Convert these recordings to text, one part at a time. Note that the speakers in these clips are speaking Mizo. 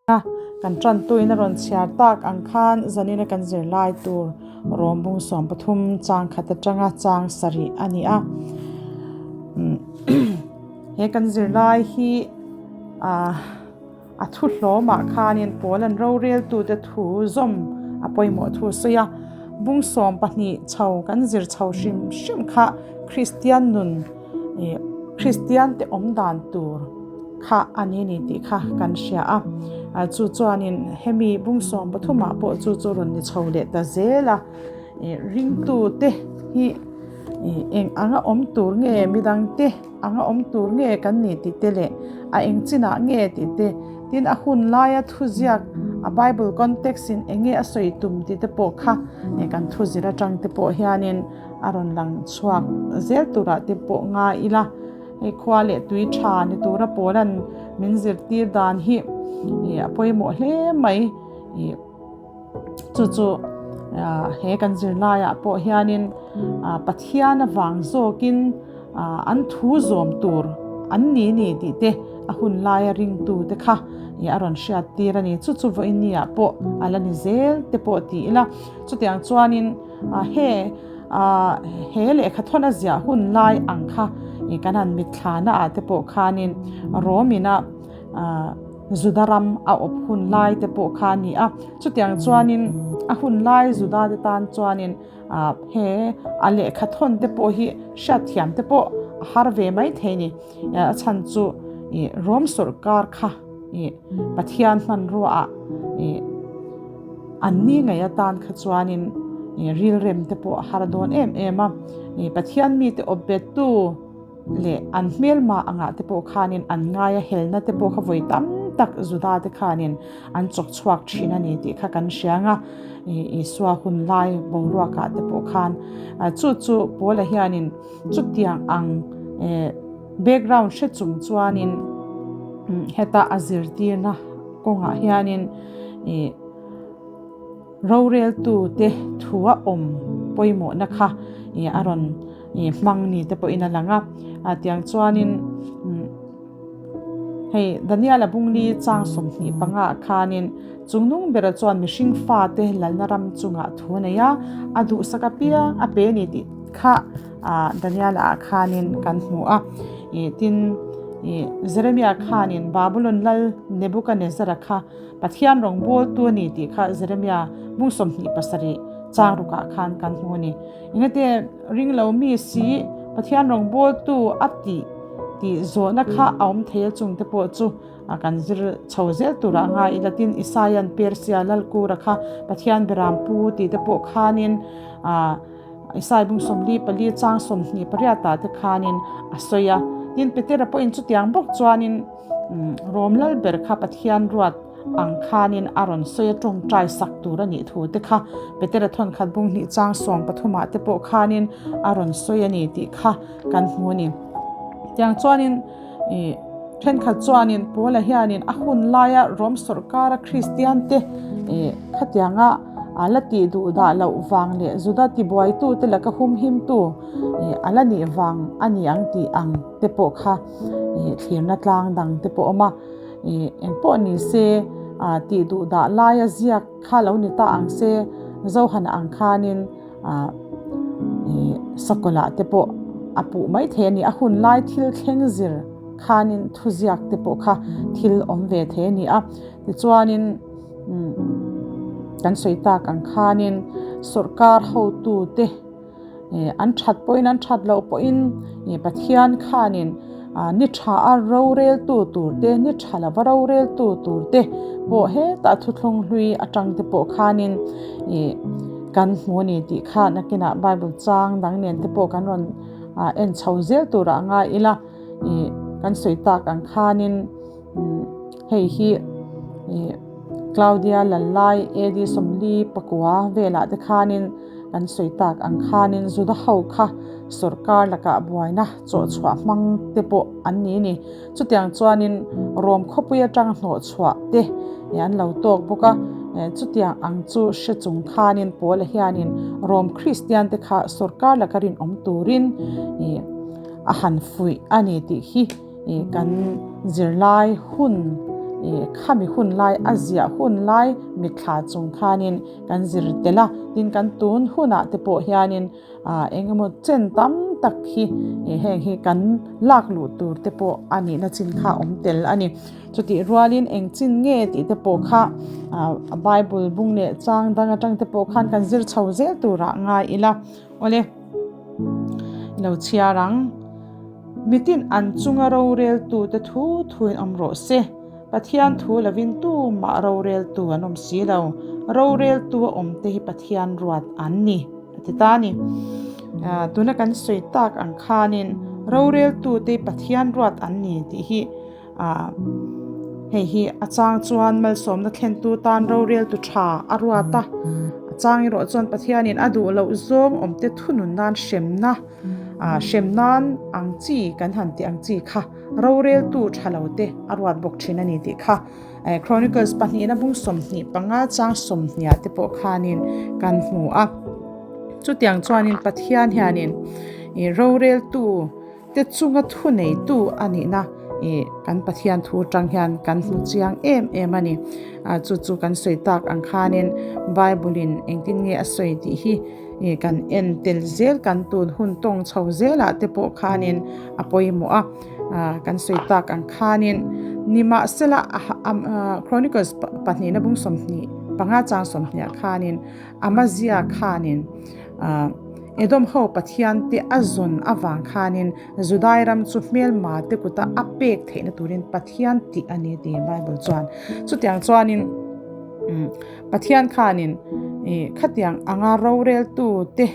A, kan tantuin a rawn chhiar tak ang khan zanina kan zirlai tur Rom bung 13 chang khat atanga chang sarih a ni a. He kan zirlai hi a thu hlawmah khanin pawl an roreltute thu zawm a pawimawh thu a sawi a. Bung 12 chho kan zir chho hrim hrim kha Kristian nun Kristian te awm dan tur kha a ni ni tih kha kan hria a. Chu chuanin hemi bung 13 ah pawh chu chu rawn ni chho leh ta zel a. Ringtute hi eng anga awm tur nge midangte anga awm tur nge kan ni tih te leh a eng chinah nge tih te, tin a hun laia thuziak a Bible context in eng nge a sawi tum tih te pawh kha kan thuzir atang te pawh hianin a rawn lang chhuak zel turah te pawh ngai ila. Hei khua leh tui tha ni tura pawlan min zirtir dan hi a pawimawh hle mai. Chu chu he kan zirlaiah pawh hianin Pathian avang zawkin an thu zawm tur an ni ni tih te a hun laia ringtu te kha a rawn hriat tir a ni. Chu chu vawinia pawh a la ni zel te pawh ti ila. Chutiang chuanin he he lehkha thawn a ziah hun lai ang kha kan han mitthlana ah te pawh khanin Rom-ina Juda ram a awp hun lai te pawh kha a ni a. Chutiang chuanin a hun lai Juda te tan chuanin he a lehkha thawn te pawh hi hriatthiam te pawh a har ve mai thei a ni. A chhan chu Rom sawrkar kha Pathian hmanrua ah an ni ngei atan kha chuanin rilrem te pawh a har dawn em em a. Pathian mite awp bettu leh an hmelma angah te pawh khanin an ngaia helna te pawh kha vawi tam tak Juda te khanin an chawk chhuak thin a ni tih kha kan hria ang a, Isua hun lai boruakah te pawh khan chu chu Paula hianin chutiang ang background hre chung chuanin heta a zirtirna kawngah hianin Roreltute thua awm pawimawhna kha a rawn hmang ni te pawhin a lang a. Tiang chuanin hei Daniel-a bungli chang 25 ah khanin chungnung bera chuan mihring fate lalna ram chungah thu a nei a, a duhsak apiang a pe a ni tih kha Daniel-a ah khanin kan hmu a. Tin, Jeremia khanin Babulon lal Nebukanezzar-a kha Pathian rawngbawltu a ni tih kha Jeremia bung 27 chang rukah khan kan hmu a ni. Engate ringlo mi si Pathian rawngbawltu a tih tih zawhna kha a awm thei a chungte pawh chu kan zir chho zel turah ngai ila tin Isaia'n Persia lalkura kha Pathian beram pu tih te pawh khanin Isai bung 44 chang 28 ah te khanin a sawi a. Tin Petera pawhin chutiang bawk chuanin Rom lal ber kha Pathian ruat ang khanin a rawn sawi a tawngtai sak tur a nih thu te kha Petera thawnkhat bung hnih chang 13 ah te pawh khanin a rawn sawi a ni tih kha kan hmu a ni. Tiang chuanin ih thenkhat chuanin Paula hianin a hun laia Rom sawrkara Kristian te ih khatianga a la tih duh dah loh vang leh Juda tibuaitu te laka humhimtu ih a la nih vang a ni ang tih ang te pawh kha ih thlirna tlang dang te pawh a awm a, ih eng pawh ni se ah tih duh dah laia ziak kha lo ni ta ang se Zohana ang khanin ah ih sakawlh ah te pawh a puh mai thei a ni. A hun lai thil thleng zir khanin thuziak te pawh kha thil awm ve thei a ni a, tichuanin umm kan sawi tak ang khanin sawrkar hotu te An that pawhin an that loh pawhin Pathian khanin ni tha a roreltu tur te, ni tha lova roreltu tur te pawh hetah thuthlung hlui atang te pawh khanin kan hmu a ni tih kha nakinah Bible chang dang nen te pawh kan rawn en chho zel turah ngai ila kan sawi tak ang khanin hei hi Claudia Lallai AD 49 velah te khanin Kan sawi tak ang khanin Juda ho kha sawrkar lakah buaina chawhchhuah hmang te pawh an ni a ni. Chutiang chuanin Rom khawpui atang hnawhchhuah te an lo tawk bawk a. Chutiang ang chu hre chung khanin Paula hianin Rom Kristian te kha sawrkar laka rinawm turin a han fuih a ni tih hi kan zirlai hun Khami hun lai a ziah hun lai mitthla chung khanin kan zir tel a, tin kan tun hunah te pawh hianin eng emaw chen tam tak hi heng hi kan lak luh tur te pawh a nihna chin kha a awm tel a ni. Chutih rualin eng chin nge tih te pawh kha Bible bung leh chang dang atang te pawh khan kan zir chho zel turah ngai ila. Awle, i lo chhiar ang. Mitin an chunga roreltute thu thuin awm rawh se. Pathian thu lovin tumah roreltu an awm si lo. Roreltu a awmte hi Pathian ruat an ni, a ti ta a ni. Tuna kan sawi tak ang khanin roreltute hi Pathian ruat an ni tih hi Hei hi a chang chuan malsawmna thlentu tan roreltu tha a ruat a, a chang erawh chuan Pathianin a duh loh zawng awmte thunun nan hremna hrem nan ang chi kan han tih ang chi kha roreltu tha lo te a ruat bawk thin a ni tih kha Chronicles pahnihna bung 25 chang 20 ah te pawh khanin kan hmu a. Chutiang chuanin Pathian hianin roreltu te chunga thuneitu a nihna ih kan Pathian thu atang hian kan hmu chiang em em a ni. Ah chu chu kan sawi tak ang khanin Bible in engtin nge a sawi tih hi ih kan en tel zel kan tun hun tawng chho zelah te pawh khanin a pawimawh a. Ah kan sawi tak ang khanin nimahsela Chronicles pahnihna bung 25 chang 20 ah khanin Amazia khanin ah Edom ho Pathian te a zawn avang khanin Judai ram chu hmelma te kuta a pek theihna turin Pathian tih a ni tih Bible chuan. Chutiang chuanin Pathian khanin khatiang anga roreltu te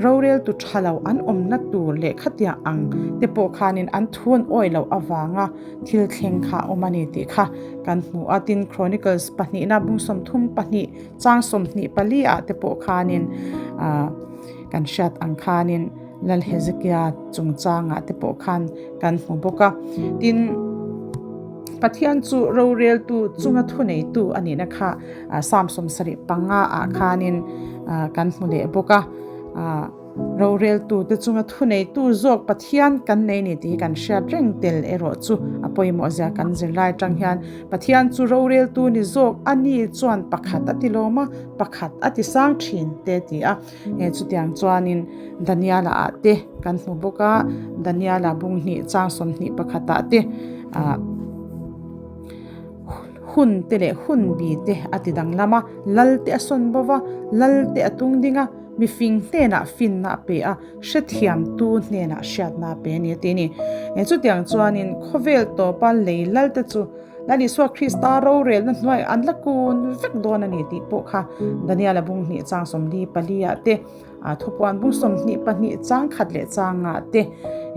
roreltu tha lo an awmna tur leh khatiang ang te pawh khanin an thu an awih loh avanga thil thleng kha a awm a ni tih kha kan hmu a. Tin, Chronicles pahnihna bung 32 Chang 24 ah te pawh khanin ah kan hriat ang khanin Lal Hezekia chungchangah te pawh khan kan hmu bawk a. Tin, Pathian chu roreltu chunga thuneitu a nihna kha Psalm 75 ah khanin kan hmu leh bawk a. Roreltute chunga thuneitu zawk Pathian kan nei ni tih hi kan hriat reng tel erawh chu a pawimawh zia kan zirlai atang hian Pathian chu roreltu ni zawk a ni chuan pakhat a ti lawm a, pakhat a ti sang thin te ti a. He chutiang chuanin Daniela ah te kan hmu bawk a, Daniela bung hnih chang 21 ah te ah hun te leh hun bi te a ti danglam a, lal te a sawn bo va, lal te a tung ding a. Mifing hnenah finna a pe a, hrethiamtu hnenah hriatna a pe a ni a ti a ni. Chutiang chuanin khawvel tawpa lei lalte chu Lal Isua Krista rorelna hnuaiah an la kun vek dawn a ni tih pawh kha Daniela bung hnih chang 44 ah te, thupuan bung 22 chang khat leh changah te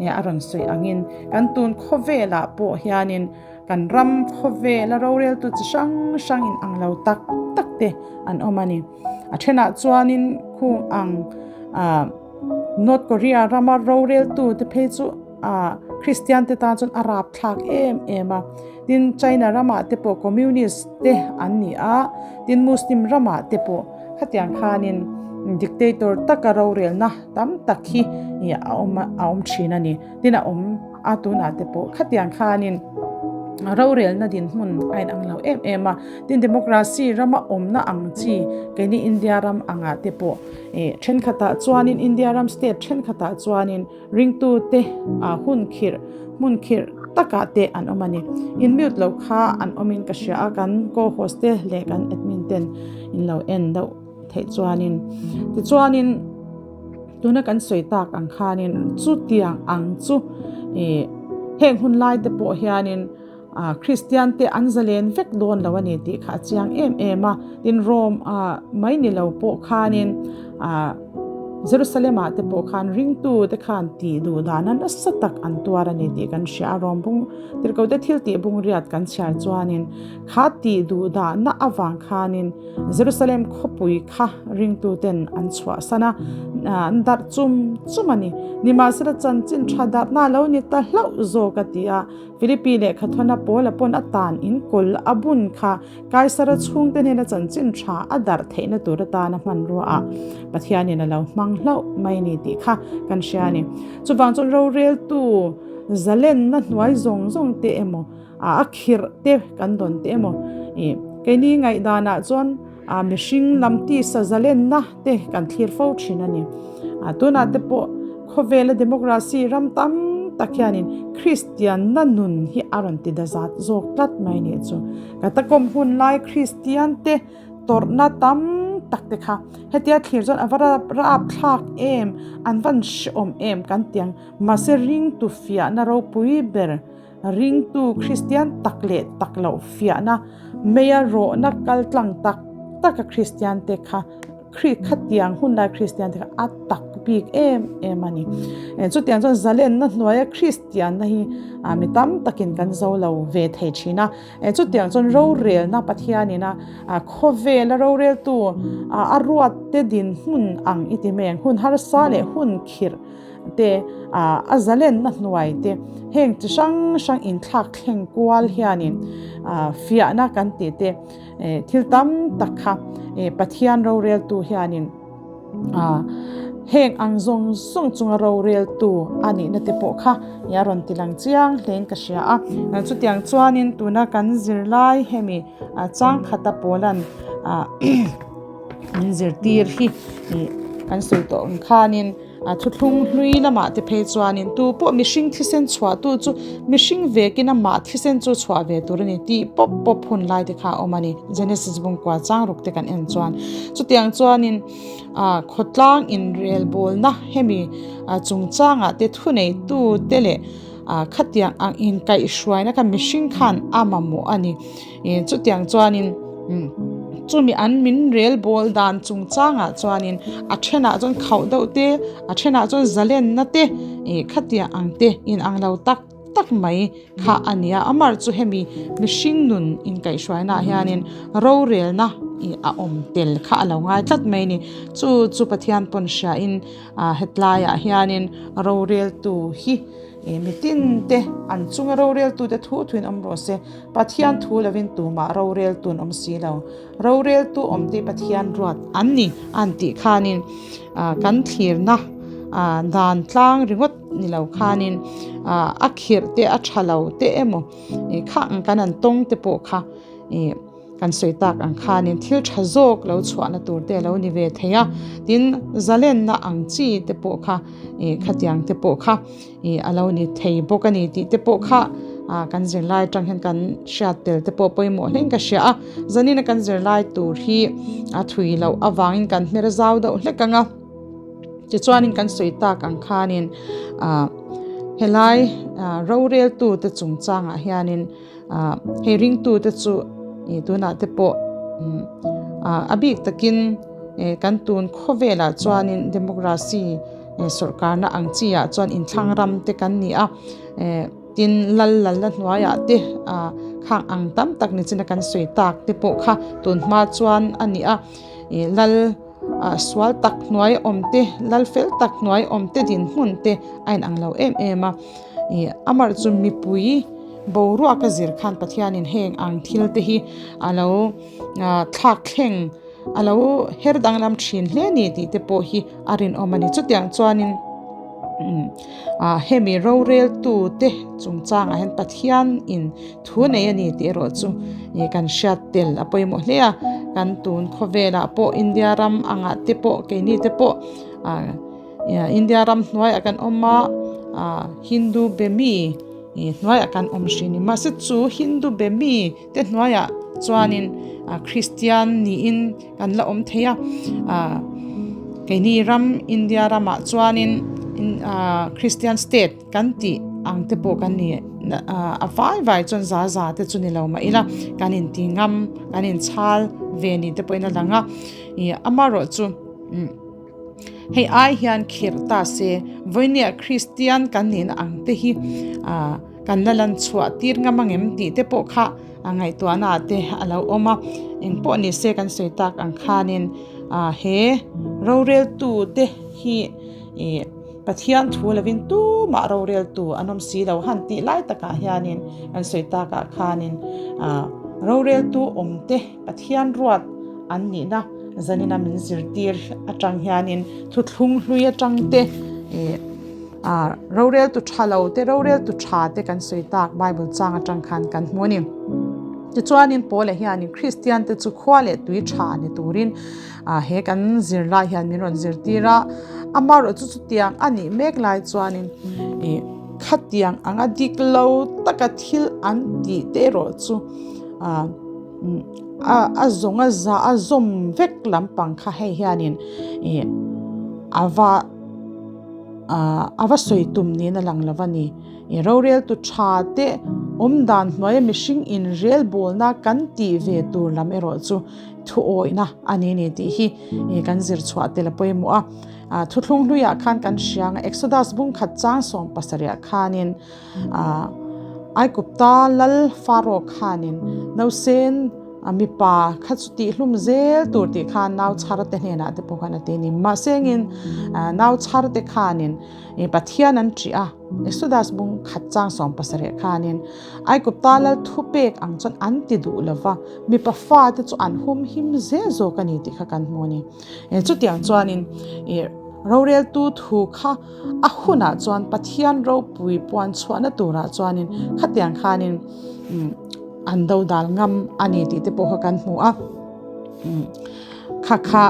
a rawn sawi angin kan tun khawvelah pawh hianin kan ram khawvela roreltu chi hrang hrang in ang lo tak tak te an awm a ni. A thenah chuanin khung ang ah North Korea rama roreltu te phei chu ah Christian te tan chuan a rap thlak em em a. Tin China ramah te pawh Communist te an ni a, tin Muslim ramah te pawh khatiang khanin dictator taka rorelna tam tak hi a awm a awm thin a ni. Tin a awm a tunah te pawh khatiang khanin rorelna dinhmun a inang lo em em a. Tin democracy rama awmna ang chi keini India ram angah te pawh ih thenkhatah chuanin India ram state thenkhatah chuanin ringtu te ah hun khirh hmun khirh takah te an awm a ni. In mute loh kha an awmin ka hria a kan co-host te leh kan admin ten in lo en deuh theih chuanin tichuanin tuna kan sawi tak ang khanin chutiang ang chu ih heng hun lai te pawh hianin. Kristian te an zalen vek dawn lo a ni tih kha a chiang em em a. Tin, Rome ah mai ni lo pawh khanin Jerusalem ah te pawh khan ringtu te khan tih duh dana nasa tak an tuar a ni tih kan hria a. Rome bung tirhkoh te thil tih bung riat kan chhiar chuanin kha tih duh dahna avang khanin Jerusalem khawpui kha ringtu ten an chhuahsan a, an darh chum chum a ni. Nimahsela chanchin tha darhna a lo ni ta hlauh zawk a ti a. Philippi lehkha thawna Paula pawn a tan in kawl a bun kha Kaisara chhungte hnena chanchin tha a darh theihna tur atana hmanrua ah Pathianin a lo hmang hlauh mai ni tih kha kan hria a ni. Chuvang chuan roreltu zalenna hnuai zawng zawng te emaw a khirh te kan dawn te emaw ih keini ngaihdanah chuan ah mihring lam tisa zalenna te kan thlir fo thin a ni. Ah tunah te pawh khawvela democracy ram tam tak hianin Kristianna nun hi a rawn ti dazat zawk tlat mai nih chu. Katakawm hun lai Kristian te tawrhna tam tak te kha hetia thlir chuan a va rap thlak em an van hrehawm em kan ti ang mahse ringtu fiahna ropui ber ringtu Kristian tak leh tak loh fiahna meia rawhna kal tlang tak taka Kristian te kha Khrih khatiang hun lai Kristian te kha a tak bik em em a ni. Chutiang chuan zalenna hnuaia Kristianna hi mi tam takin kan zo lo ve thei thin a. Chutiang chuan rorelna Pathianina khawvela roreltu a ruat te dinhmun ang i ti mai ang. Hun harsa leh hun khirh te a zalenna hnuai te heng chi hrang hrang inthlak thleng kual hianin fiahna kan tih te Thil tam tak kha Pathian roreltu hianin heng ang zawng zawng chunga roreltu a nihna te pawh kha a rawn ti lang chiang hlein ka hria a. Chutiang chuanin tuna kan zirlai hemi changkhata pawlan min zirtir hi kan sawi tawh ang khanin A thuthlung hlui lamah te phei chuanin tu pawh mihring thisen chhuahtu chu mihring vekin amah thisen chu chhuah ve tur a ni tih pawp pawp hun lai te kha a awm a ni. Genesis bungkua changruk te kan en chuan chutiang chuanin ah khawtlang inrelbawlna hemi chungchangah te thuneitu te leh ah khatiang ang inkaihhruaina kha mihring khan a mamawh a ni. Chutiang chuanin chumi an min rel bawl dan chungchangah chuanin a thenah chuan khauh deuh te a thenah chuan zalenna te ih khatiang ang te inang lo tak tak mai kha a ni a amar chu hemi mihring nun inkaihhruainaah hianin rorelna ih a awm tel kha a lo ngai tlat mai a ni chu chu Pathian pawn hriain ah hetlaiah hianin roreltu hi. Ih mitin te an chunga roreltute thu thuin awm rawh se, Pathian thu lovin tumah roreltu an awm si lo. Roreltu awm te Pathian ruat an ni an tih khanin kan thlirna dan tlang ringawt ni lo khanin a khirh te a tha lo te emaw ih kha ang kan an tawng te pawh kha ih Kan sawi tak ang khanin thil tha zawk lo chhuahna tur te a lo ni ve thei a, tin zalenna ang chi te pawh kha ih khatiang te pawh kha ih a lo ni thei bawk a ni tih te pawh kha ah kan zirlai atang hian kan hriat tel te pawh pawimawh hlein ka hria a, zanina kan zirlai tur hi a thui loh avangin kan hmer zau deuh hlek ang a, tichuanin kan sawi tak ang khanin ah helai ah roreltu te chungchangah hianin. Ah hei ringtute chu ih tunah te pawh ah a bik takin eh kan tun khawvelah chuanin democracy eh sawrkarna ang chi ah chuan inthlang ram te kan ni a eh tin lal lalna hnuaiah te ah khang ang tam tak ni china kan sawi tak te pawh kha tun hma chuan a ni a ih lal ah sual tak hnuai awm te lal fel tak hnuai awm te dinhmun te a inang lo em em a. Ih amah chu mipui boruak a zir khan Pathianin heng ang thil te hi a lo thlak thleng a lo her danglam thin hle ni tih te pawh hi a rinawm a ni. Chutiang chuanin ah hemi roreltu te chungchangah hian Pathianin thu nei a ni tih erawh chu ih kan hriat tel a pawimawh hle a, kan tun khawvelah pawh India ram angah te pawh keini te pawh ah. India ram hnuaiah kan awm a, ah Hindu be mi ih hnuaiah kan awm hrin a ni. Mahse chu Hindu be mi te hnuaiah chuanin ah Kristian niin kan la awm thei a, ah keini ram India ramah chuanin ah Kristian state kan tih ang te pawh kan ni ah a vai vai chuan za za te chu ni lo mah ila kan inti ngam kan inchhal ve ni te pawhin a lang a, ih amaherawh chu. Hei ai hian khirh ta se, vawinia Kristian kan nihna ang te hi kan la lan chhuah tir ngam ang em tih te pawh kha a ngaihtuahna ah te a lo awm a. Engpawh ni se kan sawi tak ang khanin he roreltu te hi ih Pathian thu lovin tumah roreltu an awm si lo han tih lai takah hianin kan sawi takah khanin roreltu awm te Pathian ruat an nihna zanina min zirtir atang hianin thuthlung hlui atang te ih Roreltu tha lo te, roreltu tha te kan sawi tak Bible chang atang khan kan hmu a ni. Tichuanin Paula hianin Kristiante chu khua leh tui tha ni turin he kan zirlai hian min rawn zirtir a. Amaherawhchu chutiang a nih mek lai chuanin khatiang anga dik lo taka thil an tih te erawh chu a zawng a za a zawm vek lampang kha hei hianin a va a va sawi tum niin a lang lo a ni. I roreltu tha te awmdan hnuaia mihring inrelbawlna kan tih ve tur lam erawh chu thuawihna a ni ni tih hi kan zir chhuah tel a pawimawh a. Thuthlung hluiah khan kan hria ang a, Exodus bungkhat chang 70ah khanin Aikupta lal Pharaoh khanin nausen mipa kha chu tihhlum zel tur tih khan nau chhar te hnenah te pawh khan a ti a ni. Mahse engin nau chhar te khanin Pathian an ṭih a, Exodus bung khat chang 70 khanin Aikupta lal thupek ang chuan an ti duh lo va, mipa fate chu an hum him zel zawk a ni tih kha kan hmu a ni. Chutiang chuanin roreltu thu kha a hunah chuan Pathian ropui puan chhuahna turah chuanin khatiang khanin an dodal ngam a ni tih te pawh kha kan hmu a. Kha kha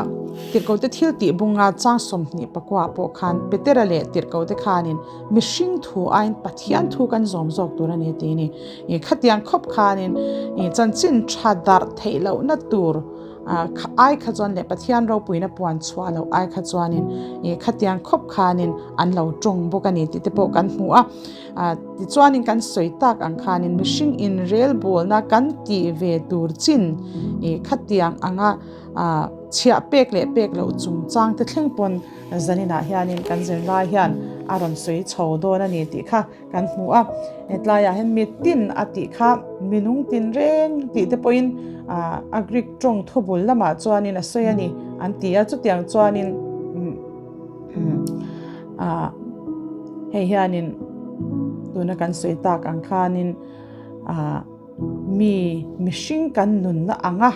Tirhkote thil tih bunga chang 29 ah pawh khan Petera leh Tirhkote khanin mihring thu aiin Pathian thu kan zawm zawk tur a ni tih a ni. Khatiang khawp khanin chanchin tha darh theih lohna tur ai kha chuan leh Pathian ropuina puan chhuah loh ai kha chuanin khatiang khawp khanin an lo tawng bawk a ni tih te pawh kan hmu a. Tichuanin kan sawi tak ang khanin mihring inrelbawlna kan tih ve tur chin khatiang anga chhiah pek leh pek loh chungchang te thleng pawn zaninah hianin kan zirlai hian a rawn sawi chho dawn a ni tih kha kan hmu a. Hetlaiah hian mitin a tih kha minung tinreng tih te pawhin a Greek tawng thubul lamah chuanin a sawi a ni an ti a, chutiang chuanin Hei hianin tuna kan sawi tak ang khanin mi mihring kan nunna anga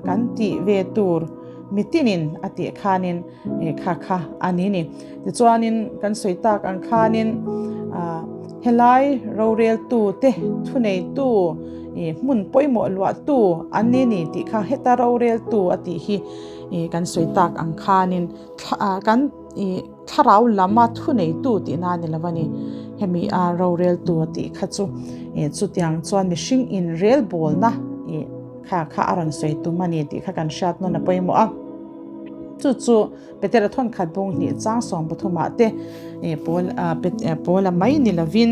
kan tih ve tur mitinin a tih khanin kha kha a ni ni. Tichuanin kan sawi tak ang khanin helai roreltu te thuneitu hmun pawimawh luahtu an ni ni tih kha heta roreltu a tih hi kan sawi tak ang khanin Kan thlarau lama thuneitu tihna a ni lo a ni. Hemi a roreltu a tih kha chu chutiang chuan mihring inrelbawlna kha kha a rawn sawi tum a ni tih kha kan hriat nawn a pawimawh a. Chu chu Petera thawnkhat bung hnih chang 13ah te Paula mai ni lovin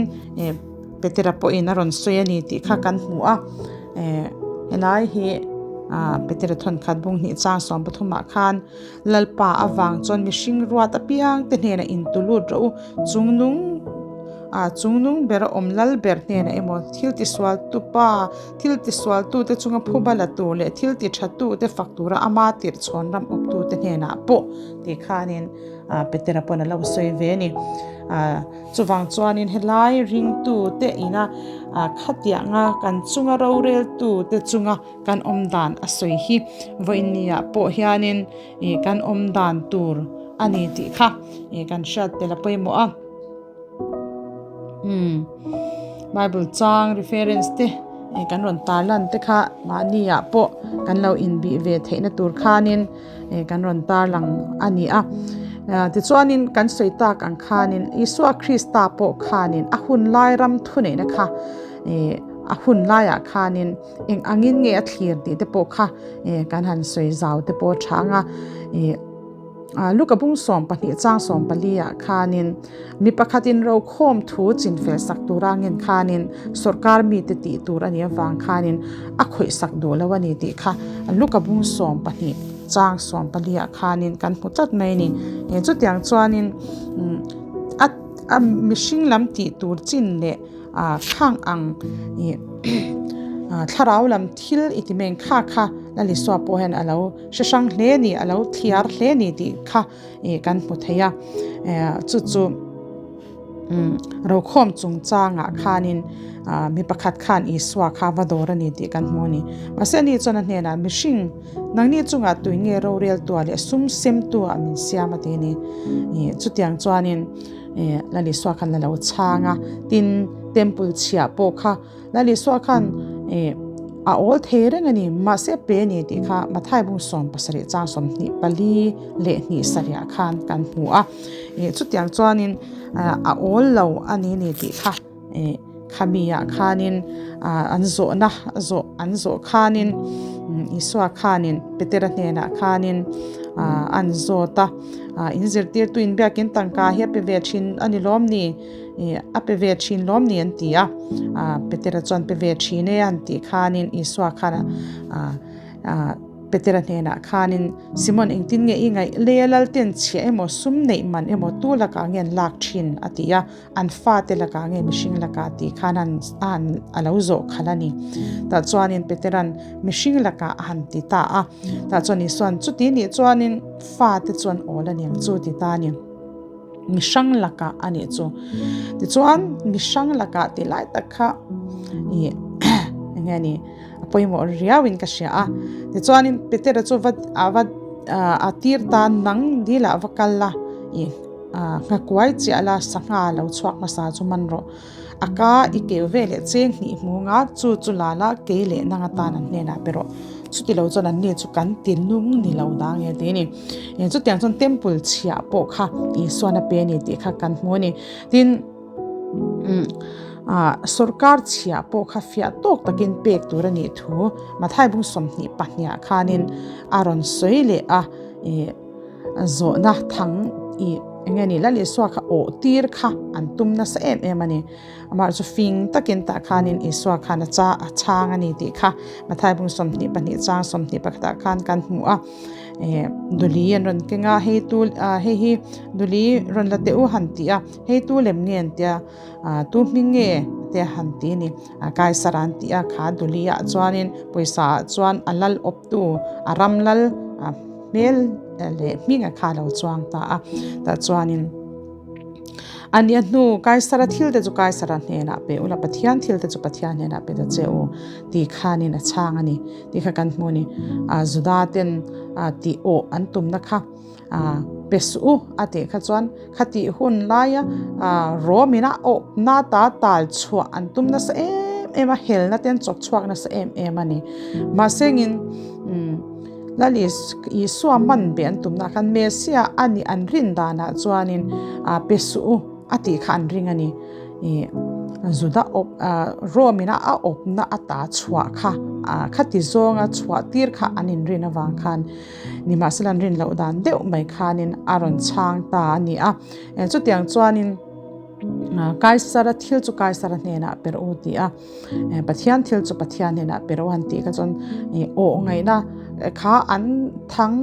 Petera pawhin a rawn sawi a ni tih kha kan hmu a. Helai hi Petera thawnkhat bung hnih chang 13ah khan Lalpa avang chuan mihring ruat apiang te hnenah intu lut rawh u, chungnung ah chungnung ber a awm lal ber hnenah emaw thil tisual tu pa, thil tisual tu te chunga phuba la tur leh thil ti tha tu te fak tura ama tirh chhawn ram awp tu te hnenah pawh tih khanin Petera pawn a lo sawi ve a ni. Chuvang chuanin helai ringtu te ina khatianga kan chunga rorel tu te chunga Kan awm dan a sawi hi vawiinniah pawh hianin ih kan awm dan tur a ni tih kha ih kan hriat tel a pawimawh a. Umm Bible chang reference te ih kan rawn tarlan te kha mahniah pawh kan lo inbih ve theihna tur khanin ih kan rawn tarlang a ni a. Tichuanin kan sawi tak ang khanin Isua Krista pawh khanin a hun lai ram thuneihna kha ih a hun laiah khanin Eng angin nge a thlir tih te pawh kha kan han sawi zau te pawh a tha ang a. Luka bung 12 chang 14 ah khanin mi pakhatin rokhawm thu chinfel sak tura ngen khanin sorkar mite tih tur a nih avang khanin a khawih sak duh lo a ni tih kha Luka bung 12 chang 14 ah khanin kan hmu tlat mai a ni. Chutiang chuanin a mihring lam tih tur chin leh Khang ang ih thlarau lam thil i ti meng kha kha Lal Isua pawh hian a lo hre hrang hle a ni, a lo thliar hle a ni tih kha ih kan hmu thei a. Chu chu rokhawm chungchangah khanin mi pakhat khan Isua kha va dawr a ni tih kan hmu a ni. Mahse ani chuan a hnenah mihring nangni chungah tui nge roreltua leh sum semtua min siam a ti a ni. Chutiang chuanin. Lal Isua khan a lo chhang a, tin temple chhiah pawh kha Lal Isua khan a awl thei reng a ni, mahse a pe a ni tih kha Mathai bung 17 chang 24 leh hnih sarihah khan kan hmu a, chutiang chuanin a awl lo a ni ni tih kha. Khami ah khanin an zawhna zawh an zawh khanin Isua khanin Petera hnenah khanin an zawt a, in zirtirtu in biakin tangka hi a pe ve thin a ni lawm ni? A pe ve thin lawm ni an ti a, Petera chuan pe ve thin e an tih khanin Isua khan Petera hnenah khanin, Simon engtin nge i ngaih? Leia lalten chhia emaw sum neih man emaw tu lakah nge an lak thin? a ti a. An fate lakah nge mihring lakah tih khan an a han a lo zawh khalh a ni. Tah chuanin Petera'n mihring lakah a han ti ta a. Tah chuan Isua'n chuti nih chuanin fate chuan awl a ni ang chu ti ta a ni. Mihrang lakah a nih chu. Tichuan mihrang lakah tih lai tak kha ih eng nge ni a pawimawh riauin ka hria a. Tichuanin Petera chu va a va a tir ta nang dilah va kal la ih. Nghakuai chiah la sangha lo chhuak hmasa chu man rawh. A ka i keu ve leh cheng hnih hmung a, chu chu la la kei leh nang atan an hnenah pe rawh. Chuti lo chuan an ni chu kan ti nung ni lo dang e ti a ni. Chutiang chuan temple chhiah pawh kha Isuan a pe a ni tih kha kan hmu a ni. Tin, sorkar chhiah pawh kha fiah tawk takin pek tur a nih thu Mathai bung 22 ah khanin a rawn sawi leh a. Zawhna thang ih eng nge ni Lal Isua kha awh tir kha an tum nasa em em a ni. Amah chu fing takin tah khanin Isua khan a cha a chhang a ni tih kha Mathai bung 22 chang 21 ah khan kan hmu a. Eh duli an rawn keng a hei tu hei hi duli rawn la teh u han ti a hei tu lem nge an tia tu hming nge te han ti a ni. Kaisar an ti a kha duli ah chuanin pawisa ah chuan a lal awp tu a ram lal hmel leh hming a kha lo chuang ta a tah chuanin a nia hnu Kaisara thil te chu Kaisara hnenah pe ula Pathian thil te chu Pathian hnenah pe ta che u tih khanin a chhang a ni tih kha kan hmu a ni a Juda ten a tih awh an tumna kha a pe suh u a tih kha chuan khatih hun laia a Rome ina awh na ta tal chhuah an tum nasa em em a helna te an chawk chhuak nasa em em a ni mahse engin umm Lal Isua man beh an tumna khan Messiah a nih an rin danah chuanin a pe suh u a tih kha an ring a ni. Ih Juda awp Rome ina a awpna a ta chhuah kha khati zawnga chhuah tir kha an inrin avang khan nimahsela an rin loh dan deuh mai khanin a rawn chhang ta a ni a. Chutiang chuanin Kaisara thil chu Kaisara hnenah per u tih a. Pathian thil chu Pathian hnenah pe rawh han tih kha chuan ih awh ngaihna kha an thang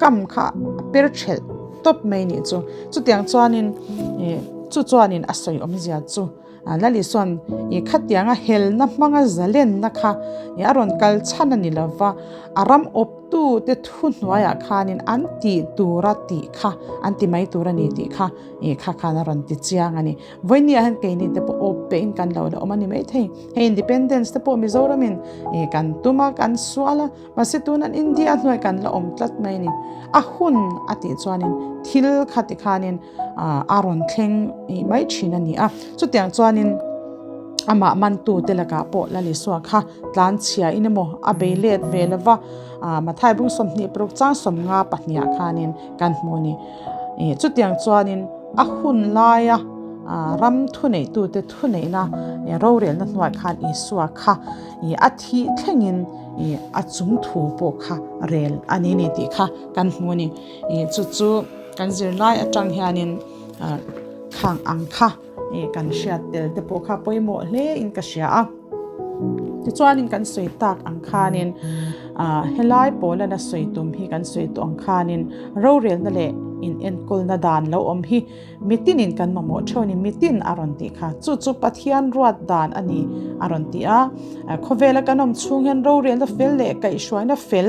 kam kha a per thelh tawp mai nih chu. Chutiang chuanin ih chu chuanin a sawi awmzia chu Lali chuan ih khatianga helna hmanga zalenna kha ih a rawn kal chhan a ni lova a ram awp tute thu hnuaiah khanin an tih tura tih kha an ti mai tur a ni tih kha ih kha khan a rawn ti chiang a ni. Vawinia hian keini te pawh awp pehin kan lo la awm a ni maithei. Hei Independence te pawh Mizoramin ih kan tum a, kan sual a, mahse tunan India hnuai kan la awm tlat mai a ni. A hun a tih chuanin thil kha ti khanin a rawn thleng ih mai thin a ni a. Chutiang chuanin amah mantu te lakah pawh Lal Isua kha tlanchhia in emaw a bei let ve lo va, Mathai bung 26 chang 50 pahnih ah khanin kan hmu a ni. Chutiang chuanin a hun laia ram thuneitute thuneihna rorelna hnuai khan Isua kha a thih thlengin a chung thu pawh kha rel a ni ni tih kha kan hmu a ni. Chu chu kan zirlai atang hianin khang ang kha kan hriat tel te pawh kha pawimawh hle in ka hria a. Tichuanin kan sawi tak ang khanin helai pawlana sawi tum hi kan sawi tawh ang khanin rorelna leh in enkawlna dan lo awm hi mitinin kan mamawh theuh a ni mitin a rawn tih kha chu chu Pathian ruat dan a ni a rawn ti a khawvela kan awm chhung hian rorelna fel leh kaihhruaina fel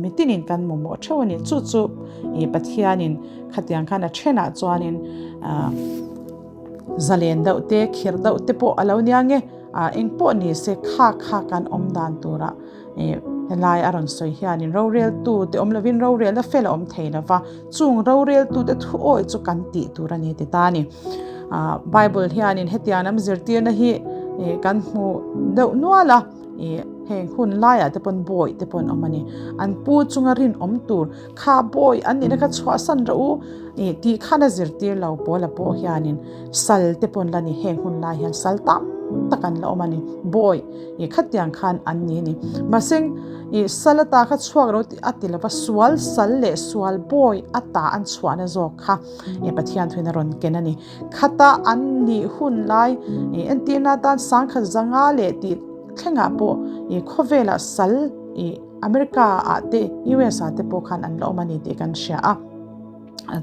mitinin kan mamawh theuh a ni chu chu Pathianin khatiang khan a thenah chuanin Zalen deuh te, khirh deuh te pawh a lo nia nge, eng pawh ni se kha kha kan awm dan tura Helai a rawn sawi hianin roreltute awm lovin rorelna fel a awm thei lova, chung roreltute thu awih chu kan tih tur a ni ti ta a ni. Bible hianin hetiang lam zirtirna hi kan hmu deuh nual a, heng hun laiah te pawn bawi te pawn awm a ni. An pu chunga rinawm tur kha bawi an nihna kha chhuahsan rawh u tih khan a zirtir lo pawl a pawh hianin sal te pawn la ni heng hun lai hian sal tam tak an la awm a ni bawi ih khatiang khan an ni a ni mahse ih sal ata kha chhuak ro tih a ti lova sual sal leh sual bawi ata an chhuahna zawk kha ih Pathian thuin a rawn ken a ni khata an nih hun lai ih entirna atan sangkhat zanga leh tih thlengah pawh ih khawvelah sal ih America ah te US ah te pawh khan an la awm a ni tih kan hria a.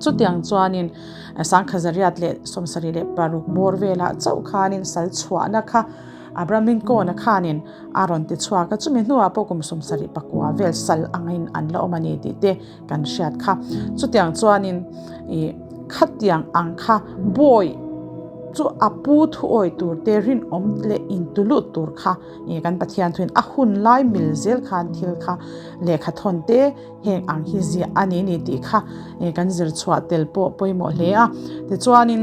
Chutiang chuanin Sangkhazariat leh 76 bawr velah chauh khanin sal chhuahna kha Abraham Lincoln-a khanin a rawn ti chhuak a, chumi hnuah pawh kum 74 vel sal angin an la awm a ni tih te kan hriat kha. Chutiang chuanin ih khatiang ang kha bawi chu a pu thuawi tur te rinawm leh intulut tur kha ih kan Pathian thuin a hun lai mil zel khan thil kha lehkha thawn te Heng ang hi ziah a ni ni tih kha kan zir chhuah tel pawh pawimawh hle a. Tichuanin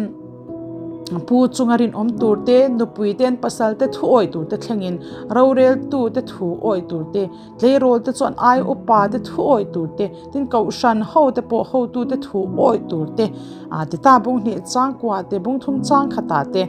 pu chunga rinawm tur te, nupui te, an pasal te thu awih tur te thlengin roreltu te thu awih tur te, tleirawl te chuan ai upa te thu awih tur te, tin kohhran ho te pawh hotu te thu awih tur te, tita bung hnih changkua te, bung thum chang khatah te,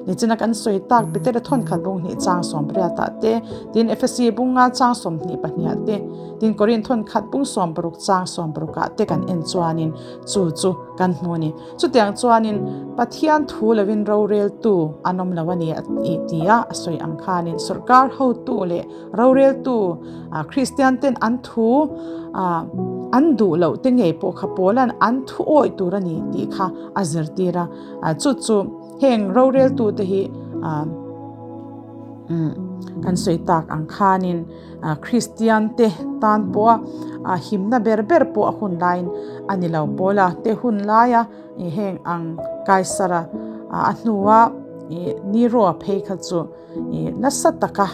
Nichina kan sawi tak Petera thawnkhat bung hnih chang sawmpariatah te, tin Efesi bunga chang sawmhnih pahniha te, tin Korin thawnkhat bung sawmparuk chang sawmparukah te kan en chuanin chu chu kan hmu a ni. Chutiang chuanin Pathian thu lovin roreltu an awm lo a ni i ti a, a sawi ang khanin sawrkar hotu leh roreltu Kristian ten an thu an duh loh te ngei pawh kha Paula'n an thu awih tur a ni tih kha a zirtir a, chu chu Heng roreltute hi kan sawi tak ang khanin Kristiante tan pawha himna ber ber pawh a hun laiin a ni lo pawl a, te hun laia heng ang Kaisara a hnua Nero-a phei kha chu nasa taka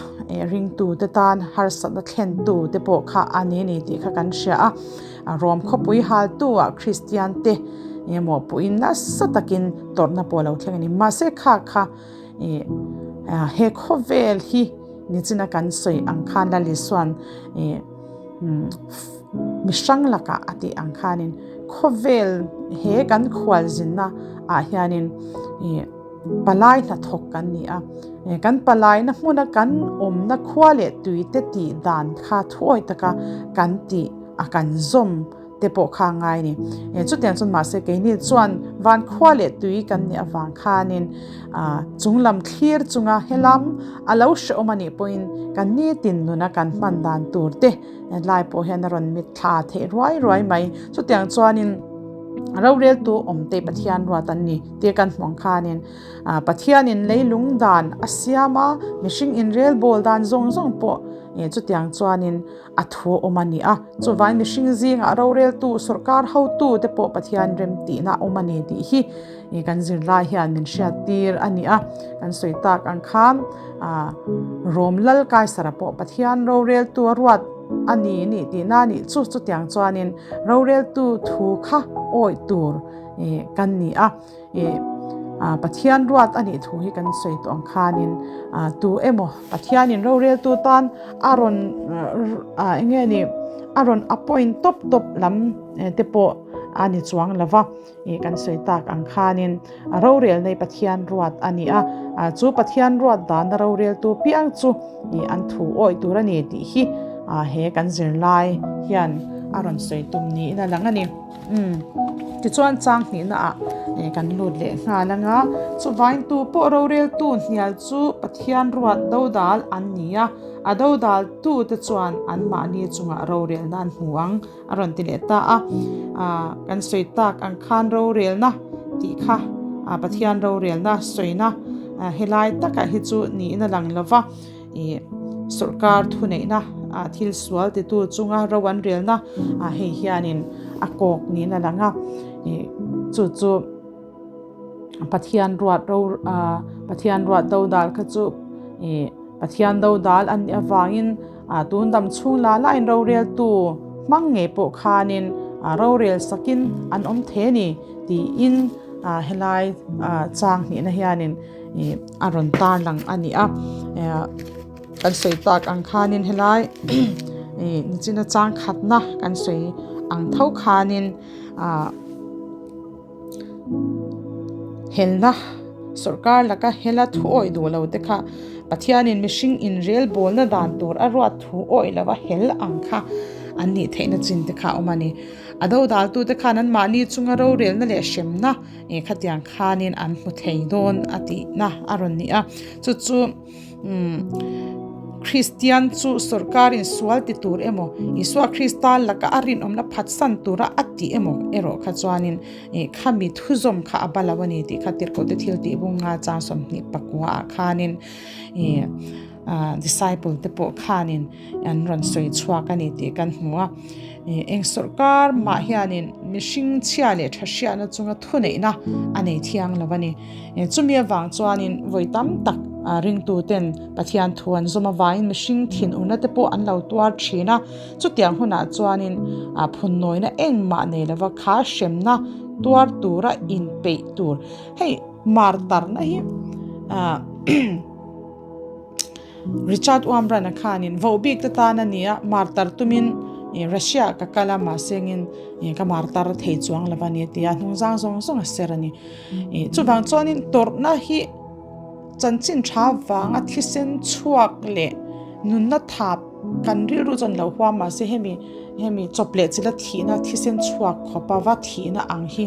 ringtute tan harsatna thlentute pawh kha a ni ni tih kha kan hria a. Rom khawpui haltu-ah Kristiante emaw puhin nasa takin tawrhna pawh a lo thleng a ni. Mahse kha kha he khawvel hi nichina kan sawi ang khan Lal Isua'n mi hrang lakah a tih ang khanin khawvel he kan khualzinna ah hianin Palai hnathawk kan ni a, kan palaina hmuna kan awmna khua leh tuite tih dan kha thuawi taka kan tih a kan zawm te pawh kha a ngai a ni. Chutiang chuan mahse keini chuan van khua leh tui kan nih avang khanin chunglam thlir chunga helam a lo hrehawm a nih pawhin kan nitin nuna kan hman dan tur te Hetlai pawh hian a rawn mitthla theih ruai ruai mai. Chutiang chuanin roreltu awmte Pathian ruat an ni tir kan hmuh ang khanin Pathianin leilung dan a siam a, mihring inrelbawl dan zawng zawng pawh chutiang chuanin a thu awm a ni a. Chuvangin mihring zingah roreltu sawrkar hotu te pawh Pathian remtihna awm a ni tih hi kan zirlai hian min hriattir a ni a. Kan sawi tak ang khan Rom Lal Kaisara pawh Pathian roreltu a ruat a ni nih tihna a nih chu. Chutiang chuanin roreltu thu kha awih tur kan ni a. Pathian ruat a nih thu hi kan sawi tawh ang khanin tu emaw Pathianin roreltu tan a rawn eng nge ni a rawn appoint tawp tawp lam te pawh a ni chuang lo va. Ih kan sawi tak ang khanin a rorel nei Pathian ruat a ni a, chu Pathian ruat dana roreltu piang chu ih an thu awih tur a ni tih hi he kan zirlai hian a rawn sawi tum niin a lang a ni. Umm tichuan chang hnihna ah kan lut leh nghal anga chuvaintu pawh roreltu hnial chu Pathian ruat dodal an ni a, a dodaltu te chuan anmahni chungah rorelna an hmu ang. A rawn ti leh ta a, kan sawi tak ang khan rorelna tih kha Pathian rorelna sawina helai takah hi chu niin a lang lova, ih sawrkar thuneihna thil sual titu chunga ro an relna hei hianin a kawk niin a lang a, ih chu chu Pathian ruat ro Pathian ruat dodal kha chu ih Pathian dodal an nih avangin. Tun dam chhung la lain roreltu hmang ngei pawh khanin rorel sakin an awm thei a ni tiin helai chang hnihna hianin a rawn tarlang a ni a. Kan sawi tak ang khanin helai nichina chang khatna kan sawi ang tho khanin ah helna sawrkar laka hela thu awih duh lo te kha Pathianin mihring inrelbawlna dan tur a ruat thu awih lova hel ang kha an nih theihna chin te kha a awm a ni. A dodaltute khan anmahni chunga rorelna leh hremna eh khatiang khanin an hmu thei dawn a tihna a rawn ni a, chu chu. Kristian chu sawrkarin sual ti tur emaw, Isua Krista laka a rinawmna phatsan tura a tih emaw erawh kha chuanin khami thuzawm kha a ba lo a ni tih kha Tirhkohte thil tih bunga chang 24 ah khanin disciple te pawh khanin an rawn sawi chhuak a ni tih kan hmu a. Eng sawrkar mah hianin mihring chhia leh tha hriatna chunga thuneihna a nei thiang lo a ni. Chumi avang chuanin vawi tam tak ringtuten Pathian thu an zawm avangin mihring thinurna te pawh an lo tuar thin a. Chutiang hunah chuanin phunnawina engmah nei lova kha hremna tuar tura inpeih tur. Hei martarna hi Richard Wurmbrand-a khanin vohbik te tan a ni a, martar tumin Russia ka kal a, mahsengin ka martar thei chuang lo a ni a ti a, hnungzang zawng zawng a ser a ni. Chuvang chuanin tawrhna hi chanchin tha vanga thisen chhuak leh nunna thap kan rilru chuan lo huam mahse hemi hemi chawp leh chila thihna thisen chhuak khawpa va thihna ang hi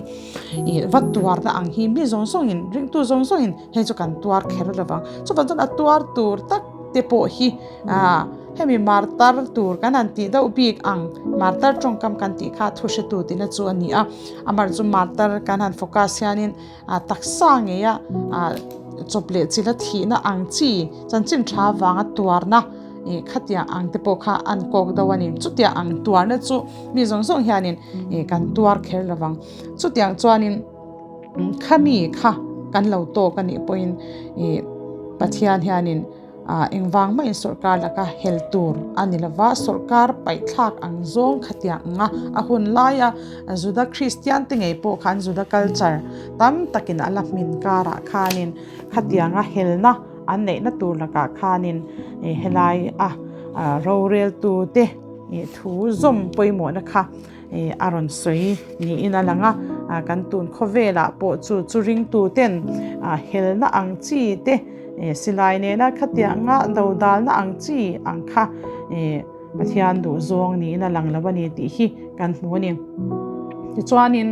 ih va tuarna ang hi mi zawng zawngin ringtu zawng zawngin hei chu kan tuar kher lo vang chuvang chuan a tuar tur tak te pawh hi ah hemi martar tur kan han tih deuh bik ang martar tawngkam kan tih kha thu hretu tihna chu a ni a amaherawhchu chu martar kan han focus hianin ah taksa ngeia ah chawp leh chila thihna ang chi chanchin tha vanga tuarna ih khatiang ang te pawh kha an kawk deuh a ni chutiang ang tuarna chu mi zawng zawng hianin ih kan tuar kher lo vang chutiang chuanin. Khami kha kan lo tawk a nih pawhin ih Pathian hianin ah engvang mahin sawrkar laka hel tur a ni lova, sawrkar paihthlak ang zawng khatiang anga a hun laia Juda Kristian te ngei pawh khan Juda culture tam takin a la hmin karah khanin khatianga helna an neihna tur lakah khanin ih helai a roreltu te ih thu zawm pawimawhna kha a rawn sawi niin a lang a, kan tun khawvelah pawh chu chu ringtu ten helna ang chi te silai nena khatianga dodalna ang chi ang kha Pathian duh zawng niin a lang lo a ni tih hi kan hmu a ni. Tichuanin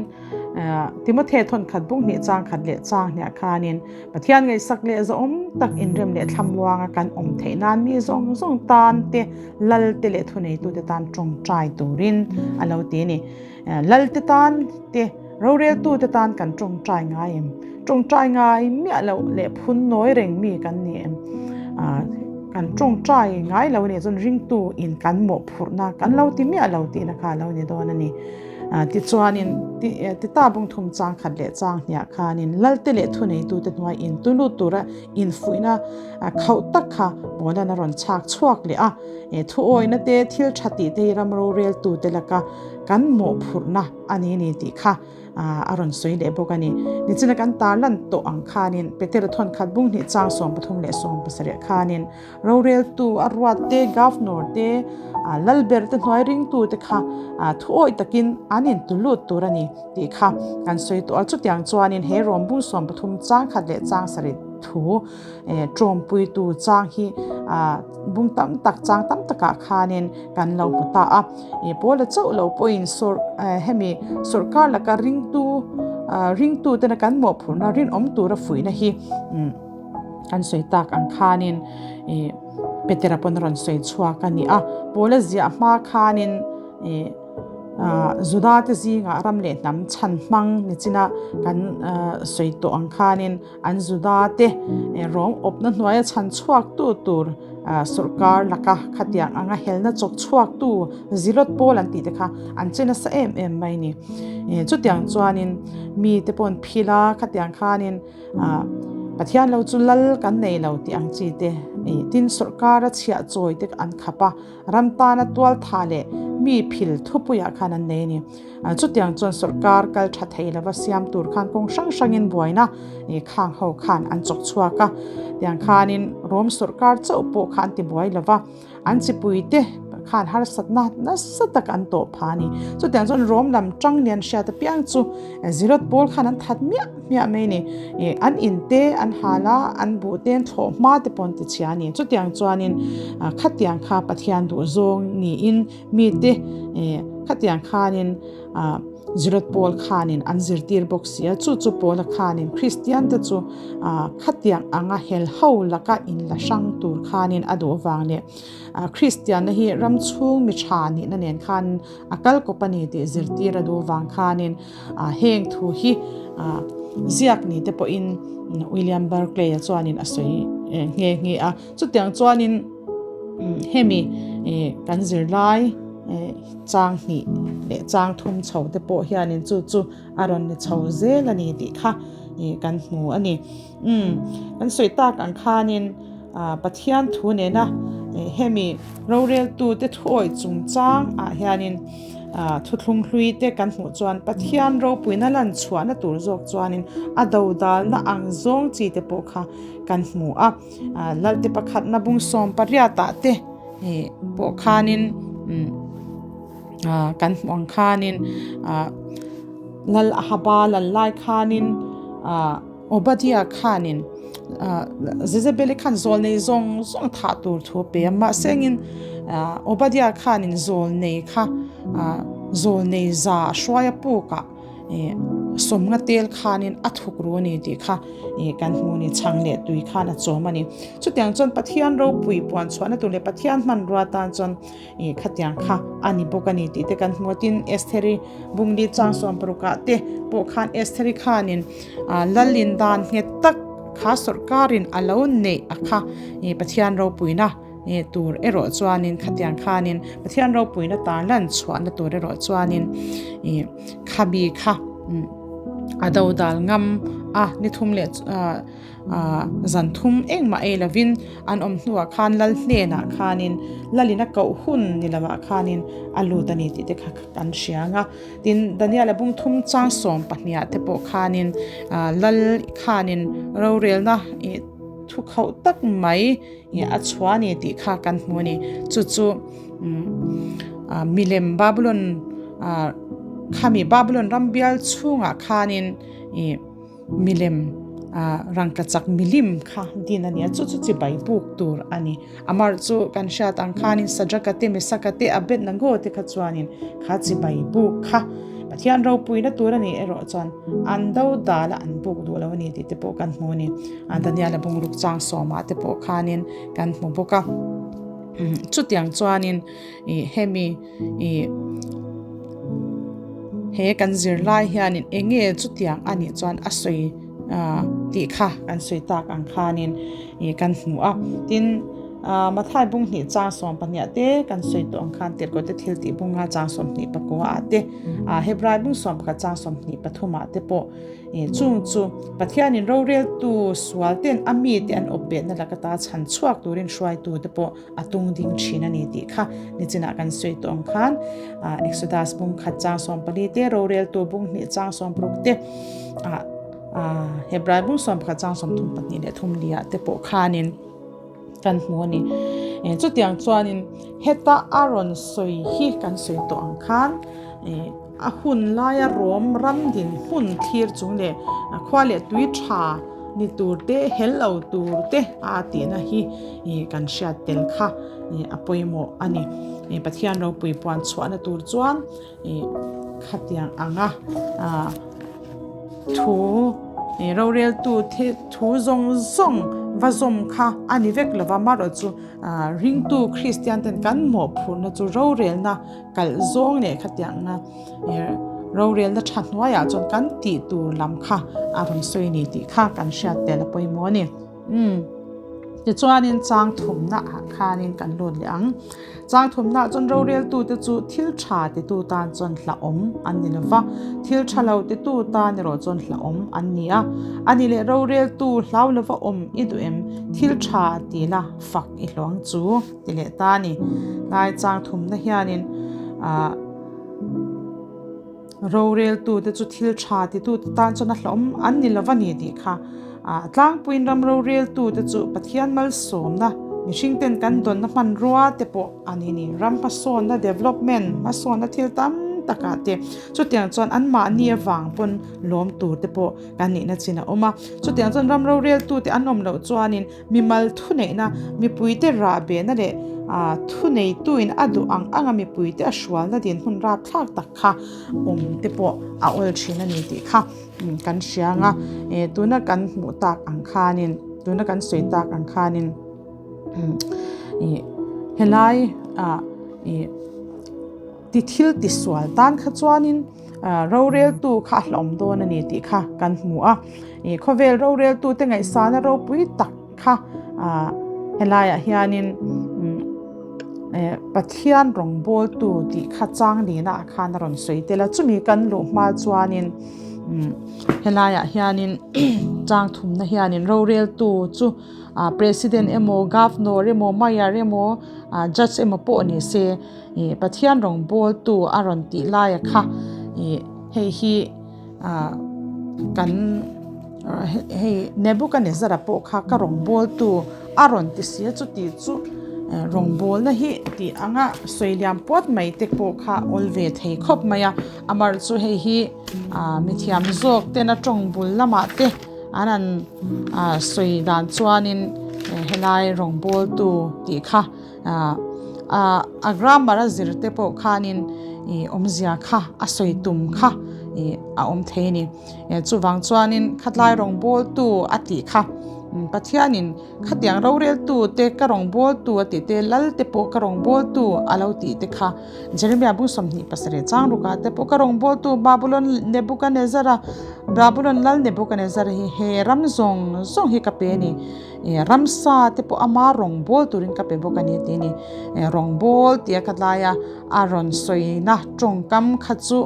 Timothy thawnkhat bung hnih chang khat leh chang hniah khanin Pathian ngaihsak leh zawhawm tak inrem leh thlamuanga kan awm theih nan mi zawng zawng tan te Lal te leh thuneitute tan tawngtai turin a lo ti a ni. Lal te tan te, roreltute tan kan tawngtai ngai em? Tawngtai ngai miah loh leh phun nawi reng mi kan ni em? Kan tawngtai ngai lo nih chuan ringtu in kan mawhphurhna kan lo ti miah lo tihna kha a lo ni dawn a ni. Tichuanin Tita bung thum chang khat leh chang hniah khanin Lalte leh thuneitute hnuai intulut tura infuihna khauh tak kha Paula'n a rawn chhak chhuak leh a. Thuawina te, thil tha tih te hi ram roreltute laka kan mawhphurhna a ni ni tih kha a rawn sawi leh bawk a ni. Nichina kan tarlan tawh ang khanin Petera thawnkhat bung hnih chang 13 leh 17 khanin Roreltu a ruat te, Governor te, Lalber te hnuai ringtu te kha thuawih takin an intu lut tur a ni tih kha kan sawi tawh a. Chutiang chuanin he Rom bung 13 chang khat leh chang sarih thu tawmpuitu chang hi bung tam tak chang tam takah khanin kan lo hmu ta a. Paula chauh lo pawhin hemi sawrkar laka ringtu ringtutena kan mawhphurhna rinawm tura fuihna hi An sawi tak ang khanin ih Petera pawn a rawn sawi chhuak a ni a, Paula ziah hma khanin ih ah Juda te zingah ram leh hnam chhan hmang nichina kan ah sawi tawh ang khanin an Juda te rawng awpna hnuaia chhan chhuak tu tur ah sawrkar laka khatiang anga helna chawk chhuak tu Zilot pawl an tih te kha an che nasa em em mai a ni. Chutiang chuanin mite paw'n phila khatiang khanin. Pathian lo chu lal kan nei lo tih ang chi te, tin sawrkara chhiah chawi te an khap a, ram tana tual tha leh mi phil thupuiah khan an nei a ni. Chutiang chuan sawrkar kal tha thei lova siam tur khan kawng hrang hrangin buaina khang ho khan an chawk chhuak a, tiang khanin Rom sawrkar chauh pawh kha an ti buai lova, An chipuite khan harsatna nasa tak an tawh pha a ni. Chutiang chuan Rom lam tang lian hriat apiang chu Zilot pawl khan an that miah miah mai a ni. An in te an hal a, an buh te an thlawh hma te pawh an ti chhia a ni. Chutiang chuanin khatiang kha Pathian duhzawng niin mite khatiang khanin Zilot pawl khanin an zirtir bawk si a. Chu chu Paula khanin Kristian te chu Khatiang anga hel ho laka in la hrang tur khanin a duh vang leh Kristianna hi ram chhung mi tha nihna nen khan a kal kawp a ni tih zirtir a duh vang khanin heng thu hi ziak ni te pawhin William Barclay-a chuanin a sawi nghe nghe a. Chutiang chuanin hemi kan zirlai chang hnih leh chang thum chho te pawh hianin chu chu a rawn ni chho zel a ni tih kha kan hmu a ni. Umm, kan sawi tak ang khanin Pathian thu nena hemi roreltute thuawih chungchang ah hianin thuthlung hlui te kan hmuh chuan Pathian ropuina lan chhuahna tur zawk chuanin a dodalna ang zawng chi te pawh kha kan hmu a. Lalte pakhatna bung sawm pariatah te pawh khanin Kan hmuh ang khanin Lal Ahaba lal lai khanin Obadiah khanin Jezebeli khan zawlnei zawng zawng thah tur thu a pe a, mahse engin Obadiah khanin zawlnei kha zawlnei za a hruai a pukah Sawmnga tel khanin a thuk ru a ni tih kha kan hmu a ni, chhang leh tui khan a chawm a ni. Chutiang chuan Pathian ropui puan chhuahna tur leh Pathian hmanrua tan chuan khatiang kha a ni bawk a ni tih te kan hmu a. Tin, Estheri bungli chang sawm parukah te pawh khan Estheri khanin Lalin dan nghet tak kha sawrkarin a lo neih a kha Pathian ropuina tur erawh chuanin khatiang khanin Pathian ropuina tan lan chhuahna tur erawh chuanin khabi kha a dodal ngam a ni thum leh zan thum engmah ei lovin an awm hnuah khan lal hnenah khanin lalin a koh hun ni lovah khanin a lut a ni tih te kha kan hria ang a. Tin, Daniela bung thum chang sawm pahniha te pawh khanin lal khanin rorelna thu khauh tak mai a chhuah a ni tih kha kan hmu a ni. Chu chu milem Babylon khami Babylon ram bial chhungah khanin ih milem rangkachak milim kha din a ni a, chu chu chibai buk tur a ni. Amar chu kan hriat ang khanin Sadraka te Mesaka te Abednego te kha chuanin kha chibai buk kha Pathian ropuina tur a nih erawh chuan an do dal a, an buk duh lo a ni tih te pawh kan hmu a ni. Daniela bungruk chang sawmah te pawh khanin kan hmu bawk a. Chutiang chuanin ih hemi ih he kan zirlai hianin eng nge chutiang a nih chuan a sawi tih kha kan sawi tak ang khanin ih kan hmu a. Tin. Mathai bung hnih chang 12 te kan sawi tawh ang khan tirhkoh te thil tih bunga chang 29 ah te Hebrai bung 11 chang 23 ah te pawh chung chu Pathianin roreltu sual ten a mi te an awp betna laka ta chhan chhuak turin hruaitu te pawh a tung ding thin a ni tih kha nichinah kan sawi tawh ang khan Exodus bung khat chang 14 te roreltu bung hnih chang 16 te Hebrai bung 11 chang 32 leh thum li ah te pawh khanin Kan hmu a ni. Chutiang chuanin heta a rawn sawi hi kan sawi tawh ang khan a hun laia Rom ram din hmun thlir chung leh khua leh tui tha ni tur te hel lo tur te a tihna hi kan hriat tel kha a pawimawh a ni. Pathian ropui puan chhuahna tur chuan Khatiang anga thu roreltu thu zawng zawng va zawm kha a ni vek lo va, amaherawh chu ringtu Kristian ten kan mawhphurhna chu rorelna kalh zawng leh khatianga rorelna tha hnuaiah chuan kan tih tur lam kha a rawn sawi a ni tih kha kan hriat tel a pawimawh a ni. Tichuanin chang thumna ah khanin kan lut leh ang. Chang thumna ah chuan roreltute chu thil tha titu tan chuan hlauhawm an ni lova, thil tha lo titu tan erawh chuan hlauhawm an ni a. A ni leh roreltu hlau lova awm i duh em? Thil tha ti la fak i hluang chu ti leh ta a ni. Tlai chang thumna hianin ah. Roreltute chu thil tha titute tan chuan a hlawm an ni lova ni tih kha tlangpuiin ram roreltute chu Pathian malsawmna mihringten kan dawnna hmanrua te pawh a ni ni. Ram hmasawnna development hmasawnna thil tam takah te chutiang chuan anmahni avang pawn lawm tur te pawh kan nihna chin a awm a. Chutiang chuan ram roreltute an awm loh chuanin Mimal thuneihna, mipuite rahbehna leh thuneituin a duh ang anga mipuite a hrualna dinhmun rapthlak tak kha awm te pawh a awl thin a ni tih kha kan hria ang a. Tuna kan hmuh tak ang khanin, tuna kan sawi tak ang khanin helai ti thil tisual tan kha chuanin roreltu kha a hlawm dawn a ni tih kha kan hmu a. Ih khawvel roreltute ngaihsana ropui tak kha helaiah hianin Pathian rawngbawltu tih kha chang nihna ah khan a rawn sawi tel a. Chumi kan luh hma chuanin helaiah hianin chang thumna hianin roreltu chu President emaw Governor emaw Mayor emaw Judge emaw pawh ni se Ih Pathian rawngbawltu a rawn tih laia kha ih hei hi ah kan hei Nebuchadnezzar-a pawh kha ka rawngbawltu a rawn ti si a chuti chu rawngbawlna hi tih anga sawi liam puat mai te pawh kha awl ve thei khawp mai a amaherawhchu chu hei hi ah mithiam zawk tena tawng bul lamah te an han ah sawi dan chuanin helai rawngbawltu tih kha. A grammar a zir te pawh khanin ih awmzia kha a sawi tum kha ih a awm thei a ni. Chuvang chuanin khatlai rawngbawltu a tih kha Pathianin khatiang roreltu te ka rawngbawltu a tih te lal te pawh ka rawngbawltu a lo tih te kha Jeremiah bung 27 chang rukah te pawh ka rawngbawltu Babulon Nebuchadnezzar-a Babulon lal Nebuchadnezzar hi he ram zawng zawng hi ka pe a ni. Ramsa te pawh ama rawngbâwl turin ka pe bawk a ni tih a ni. Rawngbâwl tia ka tlaia a rawn sawina tawngkam kha chu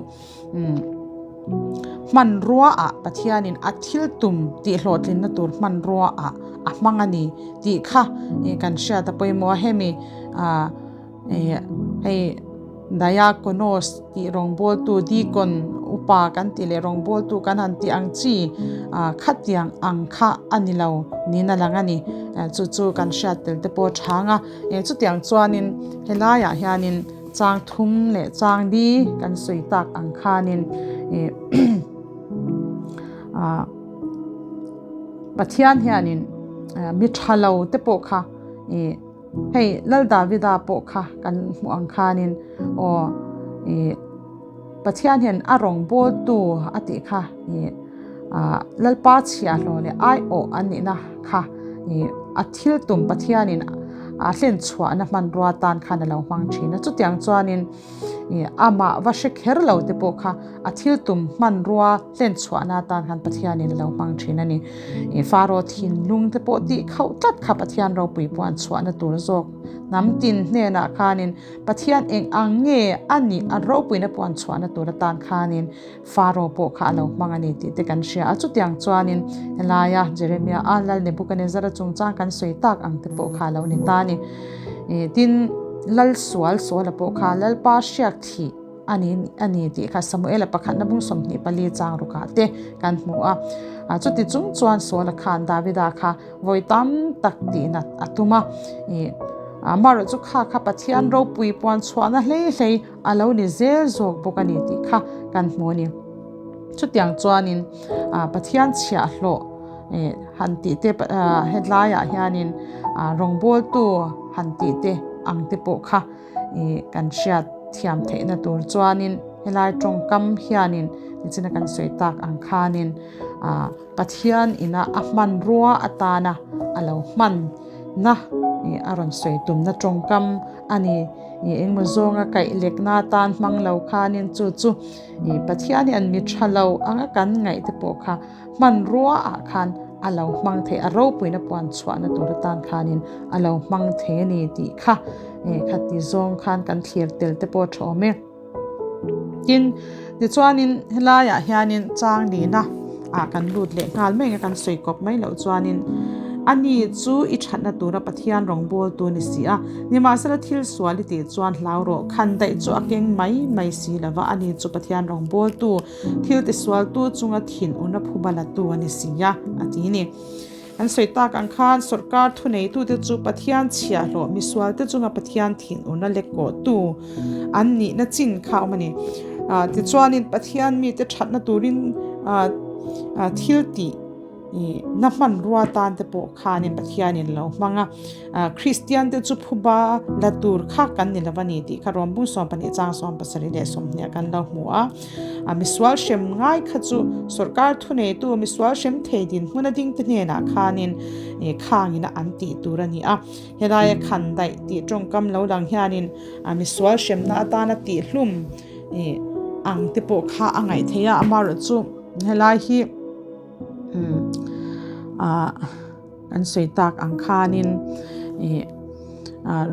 hmanrua ah Pathianin a thil tum tih hlawhtlinna tur hmanrua ah a hmang a ni tih kha kan hriat a pawimawh a. Hemi Hei Diakonos tih rawngbawltu Deacon upa kan tih leh rawngbawltu kan han tih ang chi khatiang ang kha a ni lo niin a lang a ni. Chu chu kan hriat tel te pawh a chhang a. Chutiang chuanin helaiah hianin chang thum leh chang li kan sawi tak ang khanin Pathian hianin mi tha lo te pawh kha Hei Lal Davida pawh kha kan hmuh ang khanin aw ih Pathian hian a rawngbawltu a tih kha ih ah Lalpa chhiahhlawh leh aiawh an nihna kha ih a thil tum Pathianin a hlenchhuahna hmanrua tan khan a lo hmang thin a. Chutiang chuanin ih amah va hre kher lo te pawh kha a thil tum hmanrua hlenchhuahna atan khan Pathianin a lo hmang thin a ni. Ih Faro thinlung te pawh tih khauh tlat kha Pathian ropui puan chhuahna tur zawk hnam tin hnenah khanin Pathian eng ang nge a nih a ropuina puan chhuahna tur atan khanin Faro pawh kha a lo hmang a ni tih te kan hria a. Chutiang chuanin helaia Jeremia a Lal Nebuchadnezzar-a chungchang kan sawi tak ang te pawh kha a lo ni ta a ni. Ih tin Lal sual suala pawh kha Lalpa hriak thih a ni a ni tih kha Samuela pakhatna bung 24 chang rukah te kan hmu a. Chuti chung chuan Saula khan Davida kha vawi tam tak tihna a tum a. Ih amaherawh chu kha kha Pathian ropui puan chhuahna hlei hlei a lo ni zel zawk bawk a ni tih kha kan hmu a ni. Chutiang chuanin Pathian chhiahhlawh han tih te hetlaiah hianin rawngbawltu han tih te ang te pawh kha Ih kan hriat thiam theihna tur chuanin helai tawngkam hianin nichina kan sawi tak ang khanin ah Pathian ina a hmanrua atana a lo hmanna ih a rawn sawi tumna tawngkam a ni. Ih engemaw zawnga kaih lekna atan hmang lo khanin chu chu ih Pathian hian mi tha lo anga kan ngaih te pawh kha hmanrua ah khan. a lo hmang thei, a ropuina puan chhuahna tur atan khanin a lo hmang thei a ni tih kha khati zawng khan kan thlir tel te pawh a tha awm e. Tin, tichuanin helaiah hianin chang nihna ah kan lut leh nghal mai ang a, kan sawi kawp mai loh chuanin ani chu i thatna tura Pathian rawngbawltu a ni si a, nimahsela thil sual i tih chuan hlau rawh, khandaih chu a keng mai mai si lova, ani chu Pathian rawngbawltu, thil tisualtu chunga thinurna phuba latu a ni si a, a ti ni. An sawi tak ang khan sawrkar thuneitute chu Pathian chhiahhlawh misualte chunga Pathian thinurna lekkawhtu an nihna chin kha a awm a ni. Tichuanin Pathian mite thatna turin thil tih na hmanrua tan te pawh khanin Pathianin a lo hmang a. Kristiante chu phuba la tur kha kan ni lo a ni tih kha Rawmbung 12 chang 70 leh 20 ah kan lo hmu a. A misual hrem ngai kha chu sawrkar thuneitu misual hrem thei dinhmun a dingte hnenah khanin khangin a an tih tur a ni a. Helaia khan daih tih tawngkam lo lang hianin a misual hremna atana tihhlum ang te pawh kha a ngaih theih a, amaherawhchu helai hi ah An sawi tak ang khanin ih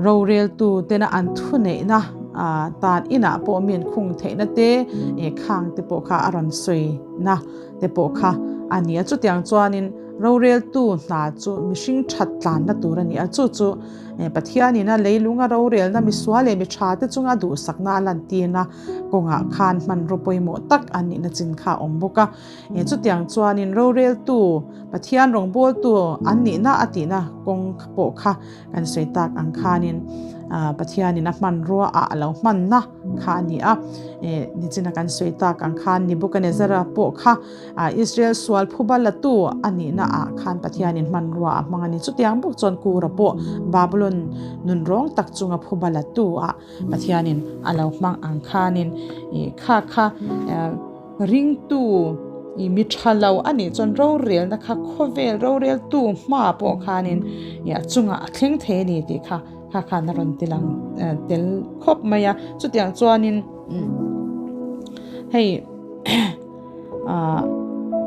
roreltu tena an thuneihna tan inah pawh mi an khung theihna te ih khang te pawh kha a rawn sawina te pawh kha a ni a. Chutiang chuanin roreltu hna chu mihring that tlanna tur a ni a, chu chu Pathianin a leilunga rorelna misual leh mi tha te chunga duhsakna a lantirna kawngah khan hmanraw pawimawh tak an nihna chin kha a awm bawk a. Eng chutiang chuanin roreltu, Pathian rawngbawltu an nihna a tihna kawng pawh kha kan sawi tak ang khanin Pathianin a hmanrua ah a lo hmanna kha a ni a. Nichina kan sawi tak ang khan Nebuchadnezzar pawh kha Israel sual phuba latu a nihna ah khan Pathianin hmanrua a hmang a ni. Chutiang bawk chuan Kura pawh Babylon nunrawng tak chunga phuba latu ah Pathianin a lo hmang ang khanin kha kha Ringtu i mi tha lo a nih chuan rorelna kha khawvel roreltu hma pawh khanin i a chungah a thleng thei a ni tih kha kha khan a rawn ti lang tel khawp mai a. Chutiang chuanin hei ah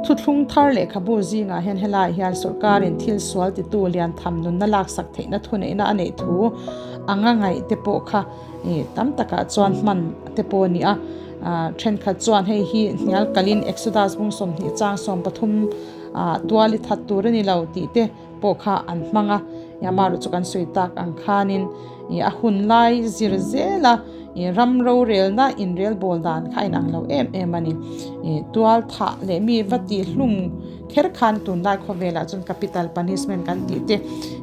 thuthlung thar lehkhabu zingah hian helaiah hian sawrkarin thil sual titu lian tham nunna laksak theihna thuneihna a neih thu anga ngaih te pawh kha i tam takah chuan hman te pawh a ni a. Thenkhat chuan hei hi hnial kalin Exodus bung 20 chang 13 ah tual i that tur a ni lo tih te pawh kha an hmang a, amaherawhchu kan sawi tak ang khanin ih a hun lai zir zela ih ram rorelna inrelbawl dan kha a inang lo em em a ni. Ih tual thah leh mi va tih hlum kher khan tunlai khawvelah chuan capital punishment kan tih te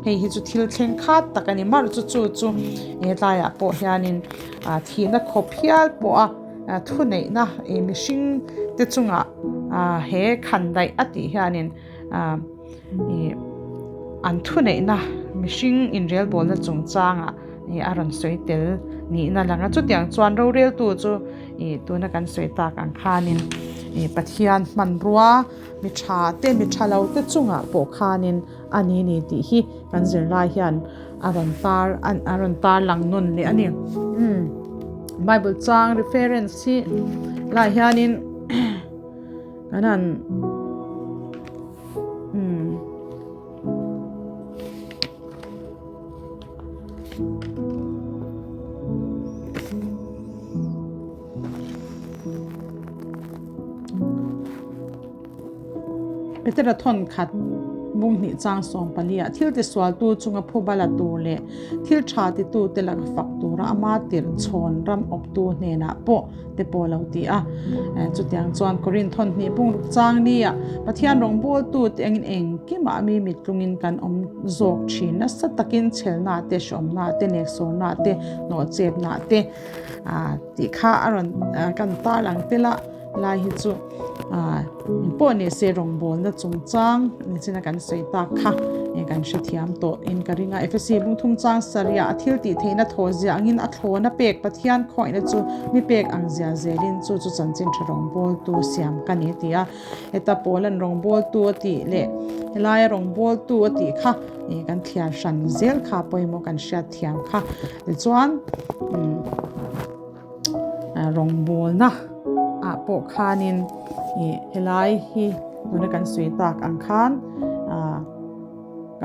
hei hi chu thil thleng khat tak a ni amaherawhchu chu chu hetlaiah pawh hianin Ah thihna khawp hial pawha thuneihna ih mihring te chungah ah he khandaih a tih hianin ah ih an thuneihna mihring inrelbawlna chungchangah ih a rawn sawi tel nihna lang a. Chutiang chuan roreltu chu ih tuna kan sawi tak ang khanin ih Pathian hmanrua mi tha te mi tha lo te chungah pawh khanin a ni ni tih hi kan zirlai hian a rawn tar a rawn tar lang nawn leh a ni umm bible chang reference hi lai hianin kan han umm Petera thawn khat bung hnih chang 14 ah thil tisualtu chunga phuba la tur leh thil tha titu te laka fak tura ama tirh chhawn ram awptu hnenah pawh te pawh lo ti a. Chutiang chuan Korinth thawn hnih bung ruk chang ni ah Pathian rawngbawltu te engin engkimah mi mittlungin kan awm zawk thin nasa takin chhelna te hrawmna te neksawrna te hnawhchepna te tih kha a rawn kan tarlang tel a lai hi chu engpawh ni se rawngbawlna chungchang nichina kan sawi tak kha kan hrethiam tawh in ka ring a Efesi lungthum chang sarih a thil tih theihna thaw zia angin a thlawna pek Pathian khawihna chu mi pek ang zia zelin chu chu chanchin tha rawngbawltu siam ka ni ti a heta Paulan rawngbawltu a tih leh helaia rawngbawltu a tih kha kan thliar hran zel kha pawimawh kan hriatthiam kha tichuan rawngbawlna ah pawh khanin ih helai hi tuna kan sawi tak ang khan.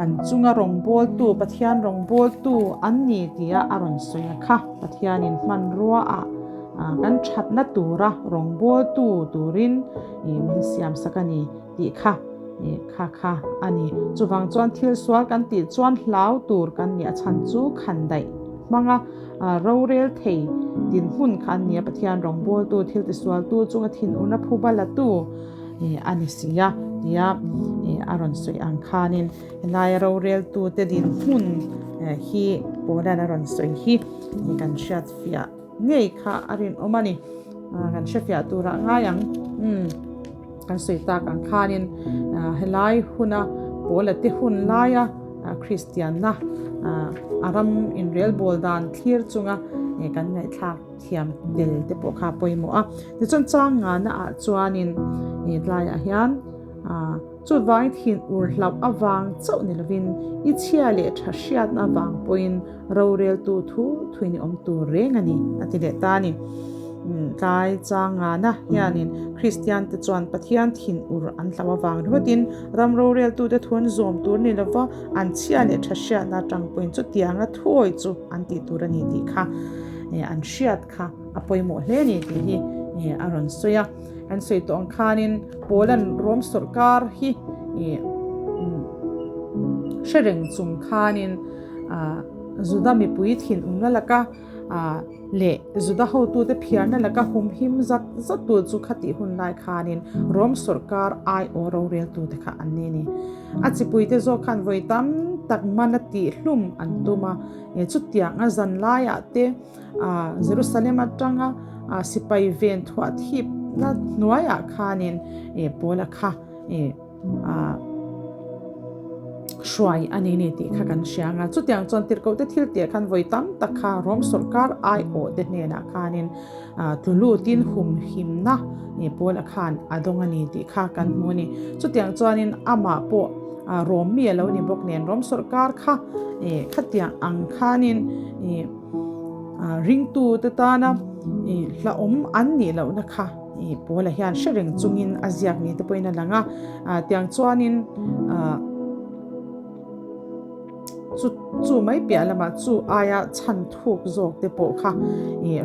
Kan chunga rawngbawltu, Pathian rawngbawltu an ni tia a rawn sawi a kha. Pathianin hmanrua ah kan thatna tura rawngbawltu turin min siamsak a ni tih kha kha kha a ni. Chuvang chuan thil sual kan tih chuan hlau tur kan nih a chhan chu khandaih hmanga rorel thei dinhmun kha an ni a. Pathian rawngbawltu, thil tisualtu chunga thinurna phuba latu a ni si a tia a rawn sawi ang khanin helaia roreltute dinhmun hi Paula'n a rawn sawi hi kan hriatfiah ngei kha a rinawm a ni. Kan hrefiah turah ngai ang. Kan sawi tak ang khanin helai huna Paula te hun laia Kristianna a ram inrelbawl dan thlir chunga kan ngaihthlak thiam tel te pawh kha a pawimawh a. Tichuan chang ngana ah chuanin tlaiah hian chuvangin thin ur hlauh avang chauh ni lovin i chhia leh tha hriatna avang pawhin roreltu thu thuin i awm tur reng a ni a ti leh ta a ni. Tlai chang ngana hianin Kristian te chuan Pathian thin ur an hlauh avang ringawtin ram roreltute thu an zawm tur ni lova an chhia leh tha hriatna atang pawhin chutianga thuawi chu an tih tur a ni tih kha an hriat kha a pawimawh hle a ni tih hi a rawn sawi a. An sawi tawh ang khanin Poland Rom sawrkar hi hre reng chung khanin Juda mipui thinumna laka leh Juda hotute phiarna laka humhim zat zat tur chu khatih hun lai khanin Rom sawrkar aiawh roreltute kha an ni a ni. A chipuite zawk khan vawi tam tak mana tihhlum an tum a. Chutiang a zan laiah te Jerusalem atanga sipai ven thuah thipna hnuaiah khanin Paula kha hruai a ni ni tih kha kan hria ang a. Chutiang chuan tirhkohte thil tih ah khan vawi tam tak kha Rom sawrkar aiawh te hnenah khanin tlu lutin humhimna Paula khan a dawng a ni tih kha kan hmu a ni. Chutiang chuanin amah pawh Rom mi a lo ni bawk nen Rom sawrkar kha khatiang ang khanin ringtute tana hlauhawm an nih lohna kha Paula hian hre reng chungin a ziak ni te pawhin a lang a. Tiang chuanin chu chu mai piah lamah chu aia chhan thuk zawk te pawh kha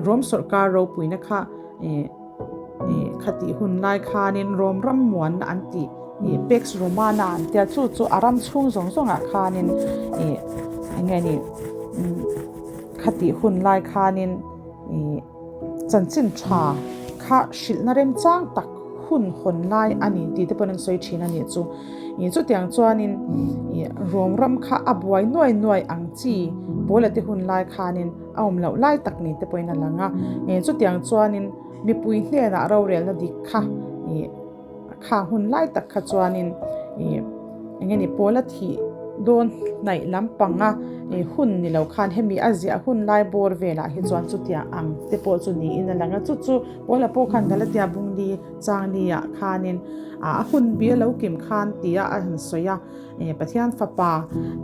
Rom sawrkar ropuina kha Khatih hun lai khanin Rom ram muanna an tih Pax Romana an tia chu chu a ram chhung zawng zawngah khanin eng nge ni khatih hun lai khanin chanchin tha kha hrilhna remchang tak hun hawn lai a ni tih te pawhin an sawi thin a nih chu. Chutiang chuanin Rom ram kha a buai nuai nuai ang chi Paula te hun lai khanin a awm loh lai tak ni te pawhin a lang a, chutiang chuanin mipui hnenah rorelna dik kha ih kha hun lai tak kha chuanin ih eng nge ni pawl a thih dawn hnaih lampanga ih hun ni lo khan hemi a ziah hun lai bawr velah hi chuan chutiang ang te pawh chu niin a lang a, chu chu Paula pawh khan Galatia bungli changli ah khanin a hun bi a lo kim khan tia a han sawi a. Pathian fapa,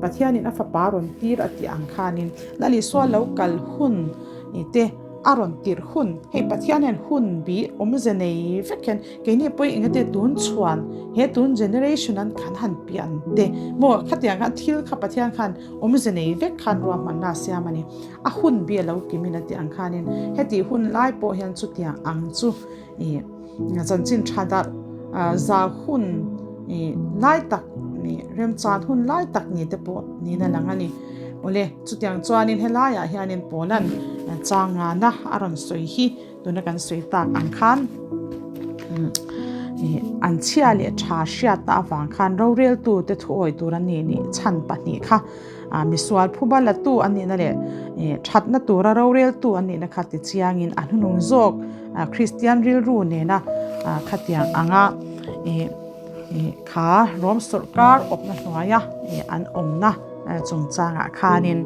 Pathianin a fapa rawn tir a tih ang khanin Lal Isua lo kal hun te a rawn tirh hun, hei Pathian hian hun bih awmze nei vek hian keini pawhin engate tun chhuan he tun generation an khan han pian te maw khatiang khan thil kha Pathian khan awmze nei vek khan ruahmanna a siam a ni. A hun bih a lo kimin a tih ang khanin hetih hun lai pawh hian chutiang ang chu ih chanchin tha darh zau hun ih lai tak nih remchan hun lai tak ni te pawh niin a lang a ni. Awle chutiang chuanin helaiah hianin Paula'n changana a rawn sawi hi tuna kan sawi tak ang khan ih an chhia leh tha hriatna avang khan roreltute thuawi tur an nih nih chhan pahnih kha. Misual phuba latu an nihna leh thatna tura roreltu an nihna kha tichiangin a hnunung zawk Kristian rilru nena khatiang anga kha Rom sawrkar awpna hnuaia an awmna chungchangah khanin.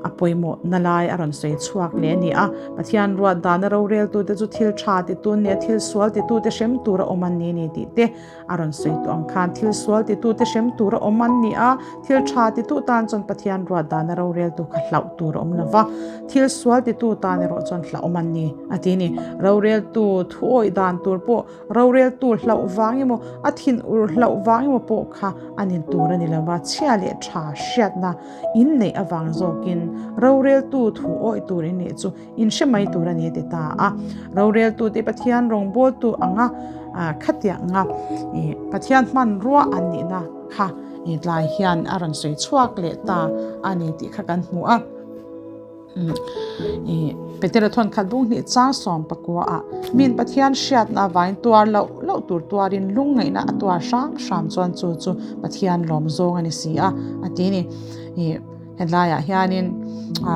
a pawimawh na lai a rawn sawi chhuak leh a ni a. Pathian ruat dana roreltute chu thil tha titu an ni a, thil sual titute hrem tura awm an ni a ni tih te a rawn sawi tawh ang khan thil sual titute hrem tura awm an ni a, thil tha titu tan chuan Pathian ruat dana roreltu kha hlauh tur a awm lo va, thil sual titu tan erawh chuan hlauhawm an ni a ti a ni. Roreltu thuawih dan tur pawh Roreltu hlauh vang emaw, a thinur hlauh vang emaw pawh kha a ni tur a ni lo va, chhia leh tha hriatna in neih avang zawkin roreltu thu awih tur in nih chu in hre mai tur a ni ti ta a. Roreltute Pathian rawngbawltu anga khatianga Pathian hmanrua an nihna kha tlai hian a rawn sawi chhuak leh ta a ni tih kha kan hmu a. Petera thawn khat bung hnih chang sawm pakua ah min Pathian hriatna avangin tuar loh loh tur tuarin lungngaihna a tuar hram hram chuan chu chu Pathian lawm zawng a ni si a a ti a ni. Ih helaiah hianin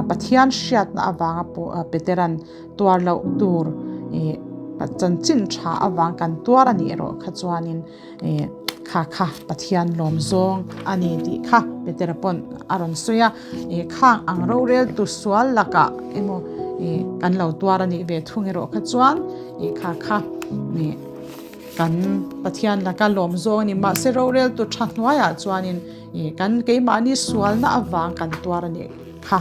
Pathian hriatna avanga Petera'n tuar loh tur ih chanchin tha avang kan tuar a nih erawh kha chuanin Ih kha kha Pathian lawm zawng a ni tih kha Petera pawn a rawn sawi a, ih khang ang rorel tu sual lakah emaw ih kan lo tuar a nih ve thung erawh kha chuan ih kha kha ih kan Pathian laka lawm zawng a ni. Mahse rorel tu tha hnuaiah chuanin ih kan keimahni sualna avang kan tuar a nih kha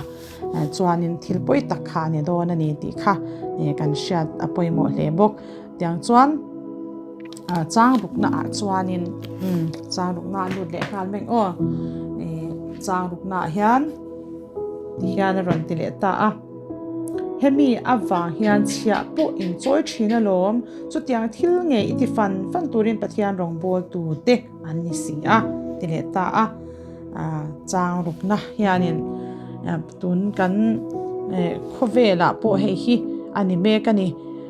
chuanin thil pawi tak kha a ni dawn a ni tih kha ih kan hriat a pawimawh hle bawk. Tiang chuan chang rukna ah chuanin chang rukna a lut leh nghal mai ang aw chang rukna ah hian tihian a rawn ti leh ta a hemi avang hian chhiah pawh in chawi thin alawm chutiang thil ngei i ti fan fan turin Pathian rawngbawltu te an ni si a ti leh ta a chang rukna hianin tun kan khawvelah pawh hei hi a ni mek a ni.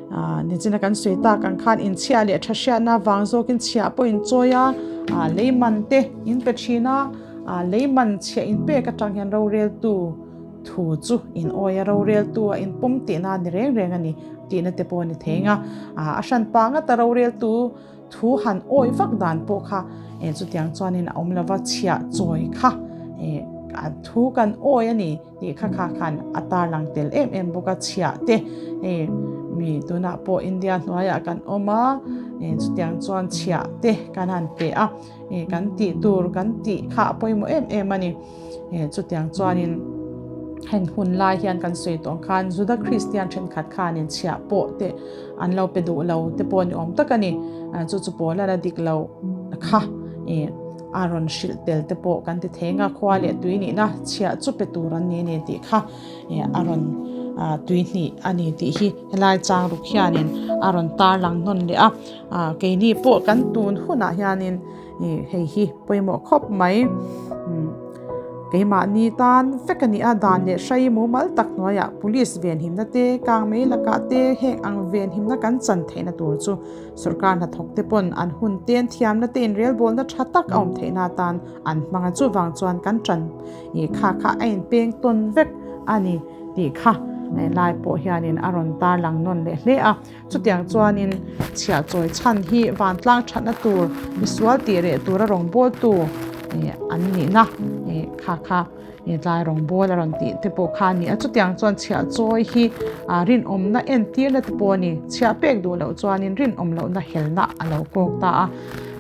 Aaa nichina kan sawi tak ang khan inchhiah leh tha hriatna vang zawkin chhiah pawh in chawi a, aaa lei man te in pe thin a, aaa lei man chhiah in pek atang hian roreltu thu chu in awi a, roreltu a in pawm tihna a ni reng reng a ni tihna te pawh a ni thei ang a, aaa a hran pa ngata roreltu thu han awi vak dan pawh kha eh chutiang chuanin a awm lova chhiah chawi kha eh thu kan awi a ni. Tih kha kha khan a tarlang tel em em bawk a, chhiah te hei mi tunah pawh India hnuaiah kan awm a, eh chutiang chuan chhiah te kan han pe a, eh kan tih tur kan tih kha a pawimawh em em a ni. Eh chutiang chuanin heng hun lai hian kan sawi tawh ang khan Juda Kristian thenkhat khanin chhiah pawh te an lo pe duh lo te pawh ni awm tak a ni. Chu chu pawlana dik lo kha eh. A rawn hrilh tel te pawh kan ti thei nga, khua leh tui nihna chhiah chu pe tur an ni a ni tih kha a rawn tui hnih a ni tih hi helai chang ruk hianin a rawn tarlang nawn leh a. Keini pawh kan tun hunah hianin hei hi pawimawh khawp mai. Keimahni tan vek a ni a, dan leh hrai mumal tak hnuaiah police venhimna te, kang mei lakah te heng ang venhimna kan chan theihna tur chu Sorkar hnathawk te pawn an hun ten thiamna te inrelbawlna tha tak a awm theihna atan an hmang a, chuvang chuan kan tan ih kha kha a inpeng tawn vek a ni tih kha lai pawh hianin a rawn tarlang nawn leh hle a. Chutiang chuanin chhiah chawi chhan hi vantlang thatna tur misual tih reh tura rawngbawltu an nihna kha kha Tlai rawngbâwl a rawn tih te pawh kha a ni a, chutiang chuan chhiah chawi hi rinawmna entirna te pawh a ni. Chhiah pek duh loh chuanin rinawm lohna helna a lo kawk ta a,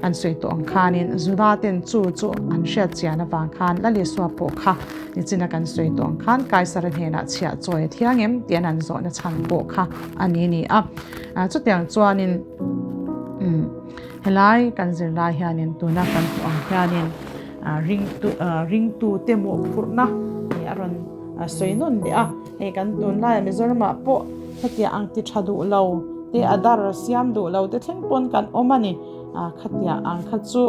an sawi tawh ang khanin Juda ten chu chu an hriat chian avang khan Lalisua pawh kha nichina kan sawi tawh ang khan Kaisara hnenah chhiah chawi a thiang em tih an han zawhna chhan pawh kha a ni ni a. Chutiang chuanin helai kan zirlai hianin tuna kan hmuh ang hianin Ringtu ringtute mawhphurhna nih a rawn sawi nawn leh a, hei kan tunlaiah Mizoramah pawh hetiang ang ti tha duh lo te a dar siam duh lo te thleng pawn kan awm a ni, khatiang ang kha chu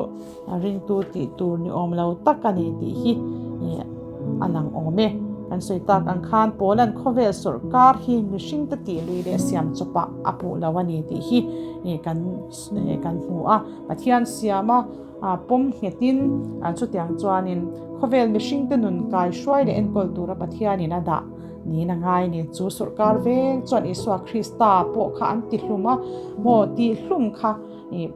ringtu tih tur ni awm lo tak a ni tih hi a lang awm e. Kan sawi tak ang khan Poland khawvel sawrkar hi mihringte tih lui leh siam chawpah a puh lo a ni tih hi kan kan hmu a, Pathian siama A pawm nghetin chutiang chuanin khawvel mihringte nun kaihruai leh enkawl tura Pathianin a dah niin a ngai a ni. Chu sawrkar veng chuan Isua Krista pawh kha an tihlum a, maw tihlum kha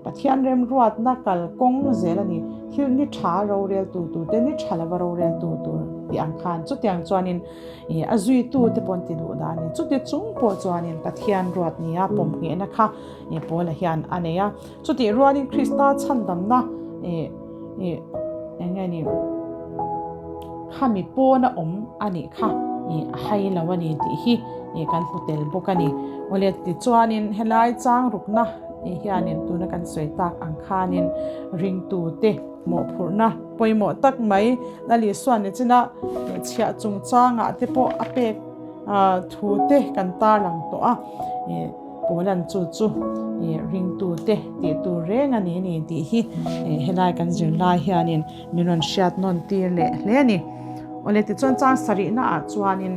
Pathian remruatna kalkawng zel a ni. Thil ni tha roreltu tur te, ni tha lova roreltu tur. tih ang khan chutiang chuanin ih a zuitu te pawh an ti duh dan a ni. Chuti chung pawh chuanin Pathian ruat nia pawm nghehna kha ih Paula hian a nei a. Chutih rualin Krista chhandamna ih ih eng nge ni khami pawna awm a nih kha ih a hai lo a ni tih hi ih kan hmu tel bawk a ni. Awle tichuanin helai chang rukna ih hianin tuna kan sawi tak ang khanin ringtute mawhphurhna pawimawh tak mai Lal Isua nichina chhiah chungchangah te pawh a pek thu te kan tarlang tawh a ih Pawlan chu chu ih ringtute tih tur reng a ni ni tih hi ih helai kan zir lai hianin min rawn hriat nawn tir leh hle a ni. Awle tichuan chang sarihna ah chuanin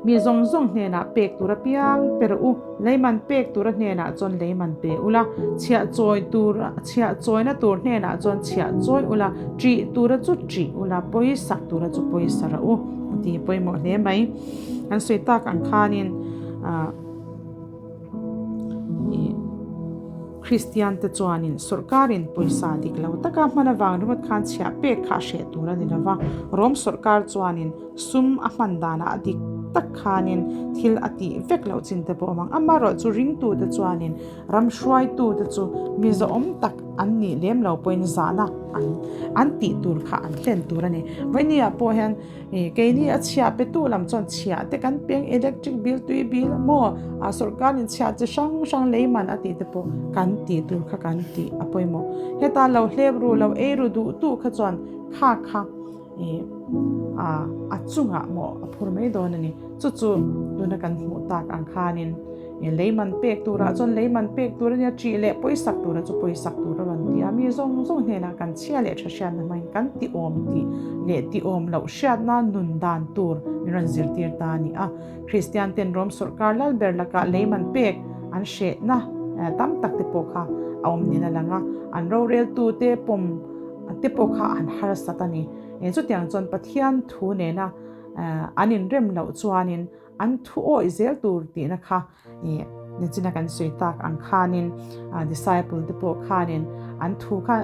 mi zawng zawng hnenah pek tur apiang pe rawh u, leiman pek tura hnenah chuan leiman pe ula, chhiah chawi tur chhiah chawina tur hnenah chuan chhiah chawi ula, ṭih tura chu ṭih ula, pawisak tura chu pawisa rawh u a ti pawimawh hle mai. Kan sawi tak ang khanin ah ih Kristian te chuanin sawrkarin pawisa dik lo taka hman avang ringawt khan chhiah pek kha a hreh tur a ni lova, Rom sawrkar chuanin sum a hman danah a dik tak khanin thil a tih vek loh chin te pawh a awm ang. Amaherawhchu ringtute chuanin ram hruaitute chu mi zawhawm tak an nih lem lo pawhin zahna an an tih tur kha an hlen tur a ni. Vawinia pawh hian Ih keini a chhiah petu lam chuan chhiah te kan peng electric bill tui bill maw ah sawrkar in chhiah chi hrang hrang lei man a tih te pawh kan tih tur kha kan tih a pawimawh. Heta lo hlep ru lo ei ru duh duh kha chuan kha kha ih ah a chungah maw a phur mai dawn a ni. Chu chu tuna kan hmuh tak ang khanin. Lei man pek turah chuan lei man pek tur a nia, ṭih leh pawisak tura chu pawisak tur a rawn ti a, mi zawng zawng hnenah kan chhia leh ṭha hriatna hmangin kan tiawm tih leh tiawm loh hriatna nun dan tur min rawn zirtir ta a ni a. Kristian ten Rom sawrkar lal ber lakah lei man pek an hrehna tam tak te pawh kha a awm niin a lang a, an roreltute pawm te pawh kha an harsat a ni. Chutiang chuan Pathian thu nena an inrem loh chuanin An thu awih zel tur tihna kha ih nichina kan sawi tak ang khanin disciple te pawh khanin an thu kha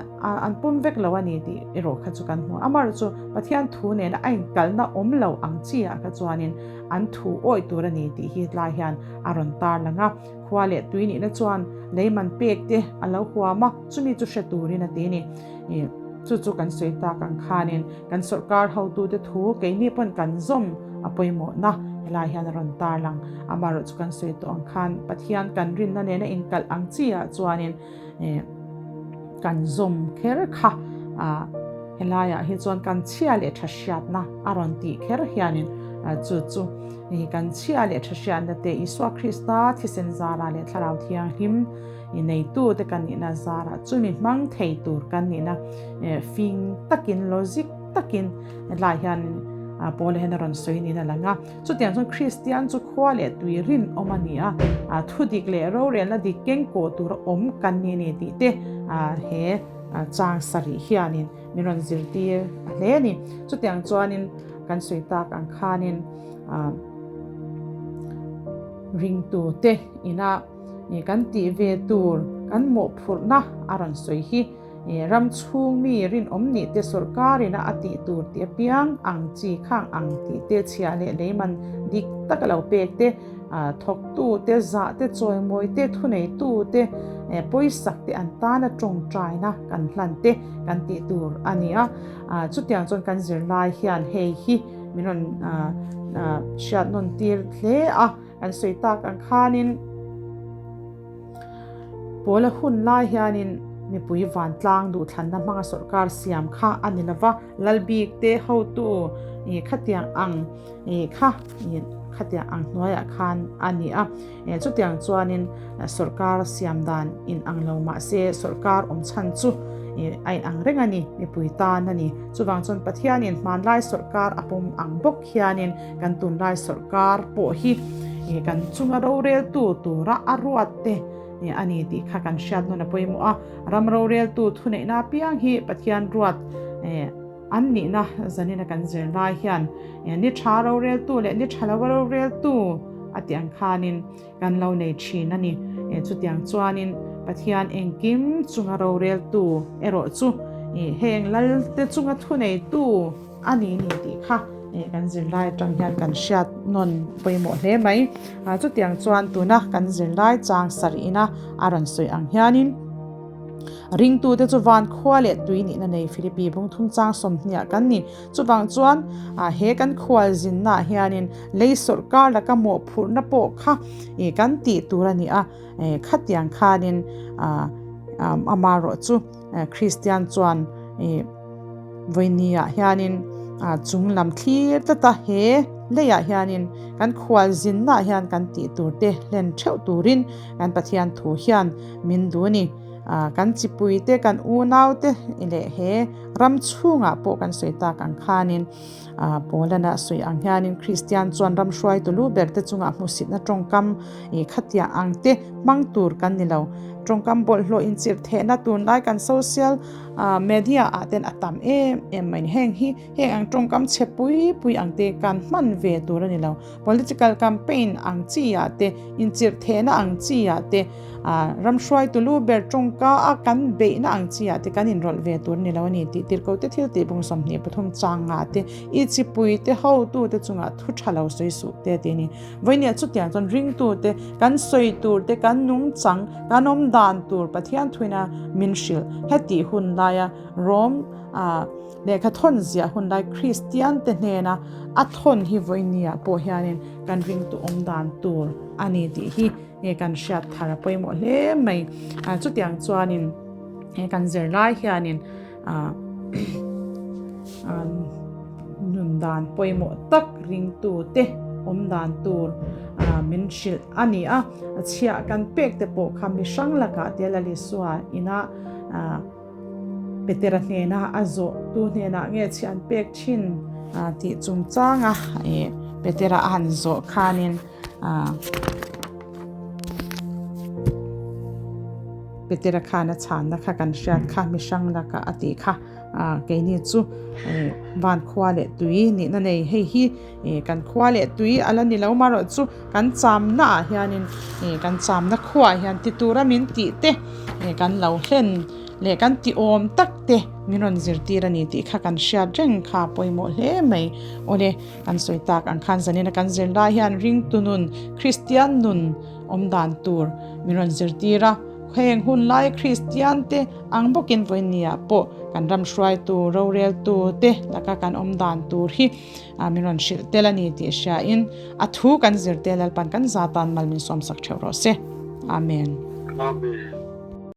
an pawm vek lo a ni tih erawh kha chu kan hmu. Amaherawh chu Pathian thu nena a inkalna awm lo ang chi ah kha chuanin an thu awih tur a ni tih hi tlai hian a rawn tar lang a. Khua leh tui nihna chuan lei man pek te a lo huam a, chumi chu hre turin a ti a ni. Ih chu chu kan sawi tak ang khanin Kan sawrkar hotute thu keini pawn kan zawm a pawimawhna helai hian a rawn tar lang. Amaherawh chu kan sawi tawh ang khan Pathian kan rinna nena inkalh ang chi ah chuanin kan zawm kher kha helaiah hi chuan kan chhia leh tha hriatna a rawn tih kher hianin chu chu kan chhia leh tha hriatna te Isua Krista thisen zara leh Thlarau Thianghlim I neitute kan nihna zarah chumi hmang thei tur kan nihna fing takin logic takin hetlai hian Paula hian a rawn sawi niin a lang a. Chutiang chuan Kristian chu khua leh tui rinawm a ni a, thudik leh rorelna dik kengkawh tur awm kan ni a ni tih te he chang sarih hianin min rawn zirtir a hle a ni. Chutiang chuanin kan sawi tak ang khanin ringtute ina Kan tih ve tur kan mawhphurhna a rawn sawi hi ram chhung mi rinawm nih te sawrkarin a tih tur tih apiang ang chi khang ang tih te chhia leh leiman dik tak a lo pek te thawktu te zah te chawimawi te thuneitu te pawisak te an tana tawngtaina kan hlan te kan tih tur a ni a chutiang chuan kan zirlai hian hei hi min rawn hriat nawn tir hle a. An sawi tak ang khanin Pawla hun lai hianin mipui vantlang duhthlanna hmanga sawrkar siam kha a ni lova, Lalbik te hotu khatiang ang kha khatiang ang hnuaiah khan a ni a. Chutiang chuanin sawrkar siam dan inang lo mahse sawrkar awm chhan chu a inang reng a ni, mipui tan a ni. Chuvang chuan Pathianin hmanlai sawrkar a pawm ang bawk hianin Kan tunlai sawrkar pawh hi kan chunga roreltu tura a ruat te a ni tih kha kan hriat nawn a pawimawh a. Ram roreltu thuneihna apiang hi Pathian ruat an nihna zanina kan zir lai hian ni tha roreltu leh ni tha lova roreltu a tih ang khanin kan lo nei thin a ni. Chutiang chuanin Pathian engkim chunga roreltu erawh chu heng lalte chunga thuneitu. a ni ni tih kha kan zirlai atang hian kan hriat nawn pawimawh hle mai. Chutiang chuan tuna kan zirlai chang sarih ina a rawn sawi ang hianin ringtute chu van khua leh tui nihna nei Philippi bungthum chang sawmhniah kan ni. Chuvang chuan he kan khual zinnaah hianin lei sawrkar laka mawhphurhna pawh kha kan tih tur a ni a, khatiang khanin amaherawh chu Kristian chuan vawinia hianin chung lam thlir tlat a, he leiah hianin kan khual zinnaah hian kan tih tur te hlen theuh turin kan Pathian thu hian min duh a ni. Kan chipui te, kan unau te leh he ram chhungah pawh kan sawi tak ang khanin Paulana sawi ang hianin Kristian chuan ram hruaitu lu ber te chungah hmusitna tawngkam khatiang ang te hmang tur kan ni lo. Tawngkam bawlhhlawh inchirh thehna tunlai kan social media ah ten a tam em em mai ni. Heng hi heng ang tawngkam chhe pui pui ang te kan hman ve tur a ni lo. Political campaign ang chi ah te, inchirh thehna ang chi ah te, Ram hruaitu lu ber tawngka a kan beihna ang chi ah te kan inrawlh ve tur a ni lo a ni tih tirhkoh te thil tih bung 23 chang nga te i chipui te hotu te chungah thu tha lo sawi suh te tih a ni. Vawinia chutiang chuan ringtu te kan sawi tur te kan nungchang kan awm dan tur Pathian thuina min hrilh hetih hun laia Rom lehkha thawn ziah hun lai Kristian te hnena a thawn hi vawinia pawh hianin kan ringtu awm dan tur a ni tih hi Nge kan hriat thar a pawimawh hle mai. Chutiang chuanin he kan zirlai hianin nun dan pawimawh tak ringtute awm dan tur min hrilh a ni a. Chhiah kan pek te pawh kha mi hrang lakah te Lalisua ina Petera hnena a zawh tu hnenah nge chhiah an pek thin tih chungchanga Petera a han zawh khanin Petera khan a chhanna kha kan hriat kha mi hrang lakah a tih kha keini chu van khua leh tui nihna nei hei hi kan khua leh tui a la ni lo marawh chu kan chamna ah hianin kan chamna khuaah hian ti tura min tih te kan lo hlen leh kan ti awm tak te min rawn zirtir a ni tih kha kan hriat reng kha pawimawh hle mai awle. Kan sawi tak ang khan zanina kan zir lai hian ringtu nun, Kristian nun awm dan tur min rawn zirtir a. Heng hun lai Kristian te ang bawkin vawinia pawh kan ram hruaitu, roreltu te laka kan awm dan tur hi min rawn hrilh tel a ni tih hriain a thu kan zir te Lalpan kan za tan mal min sawmsak theuh rawh se. Amen. Amen.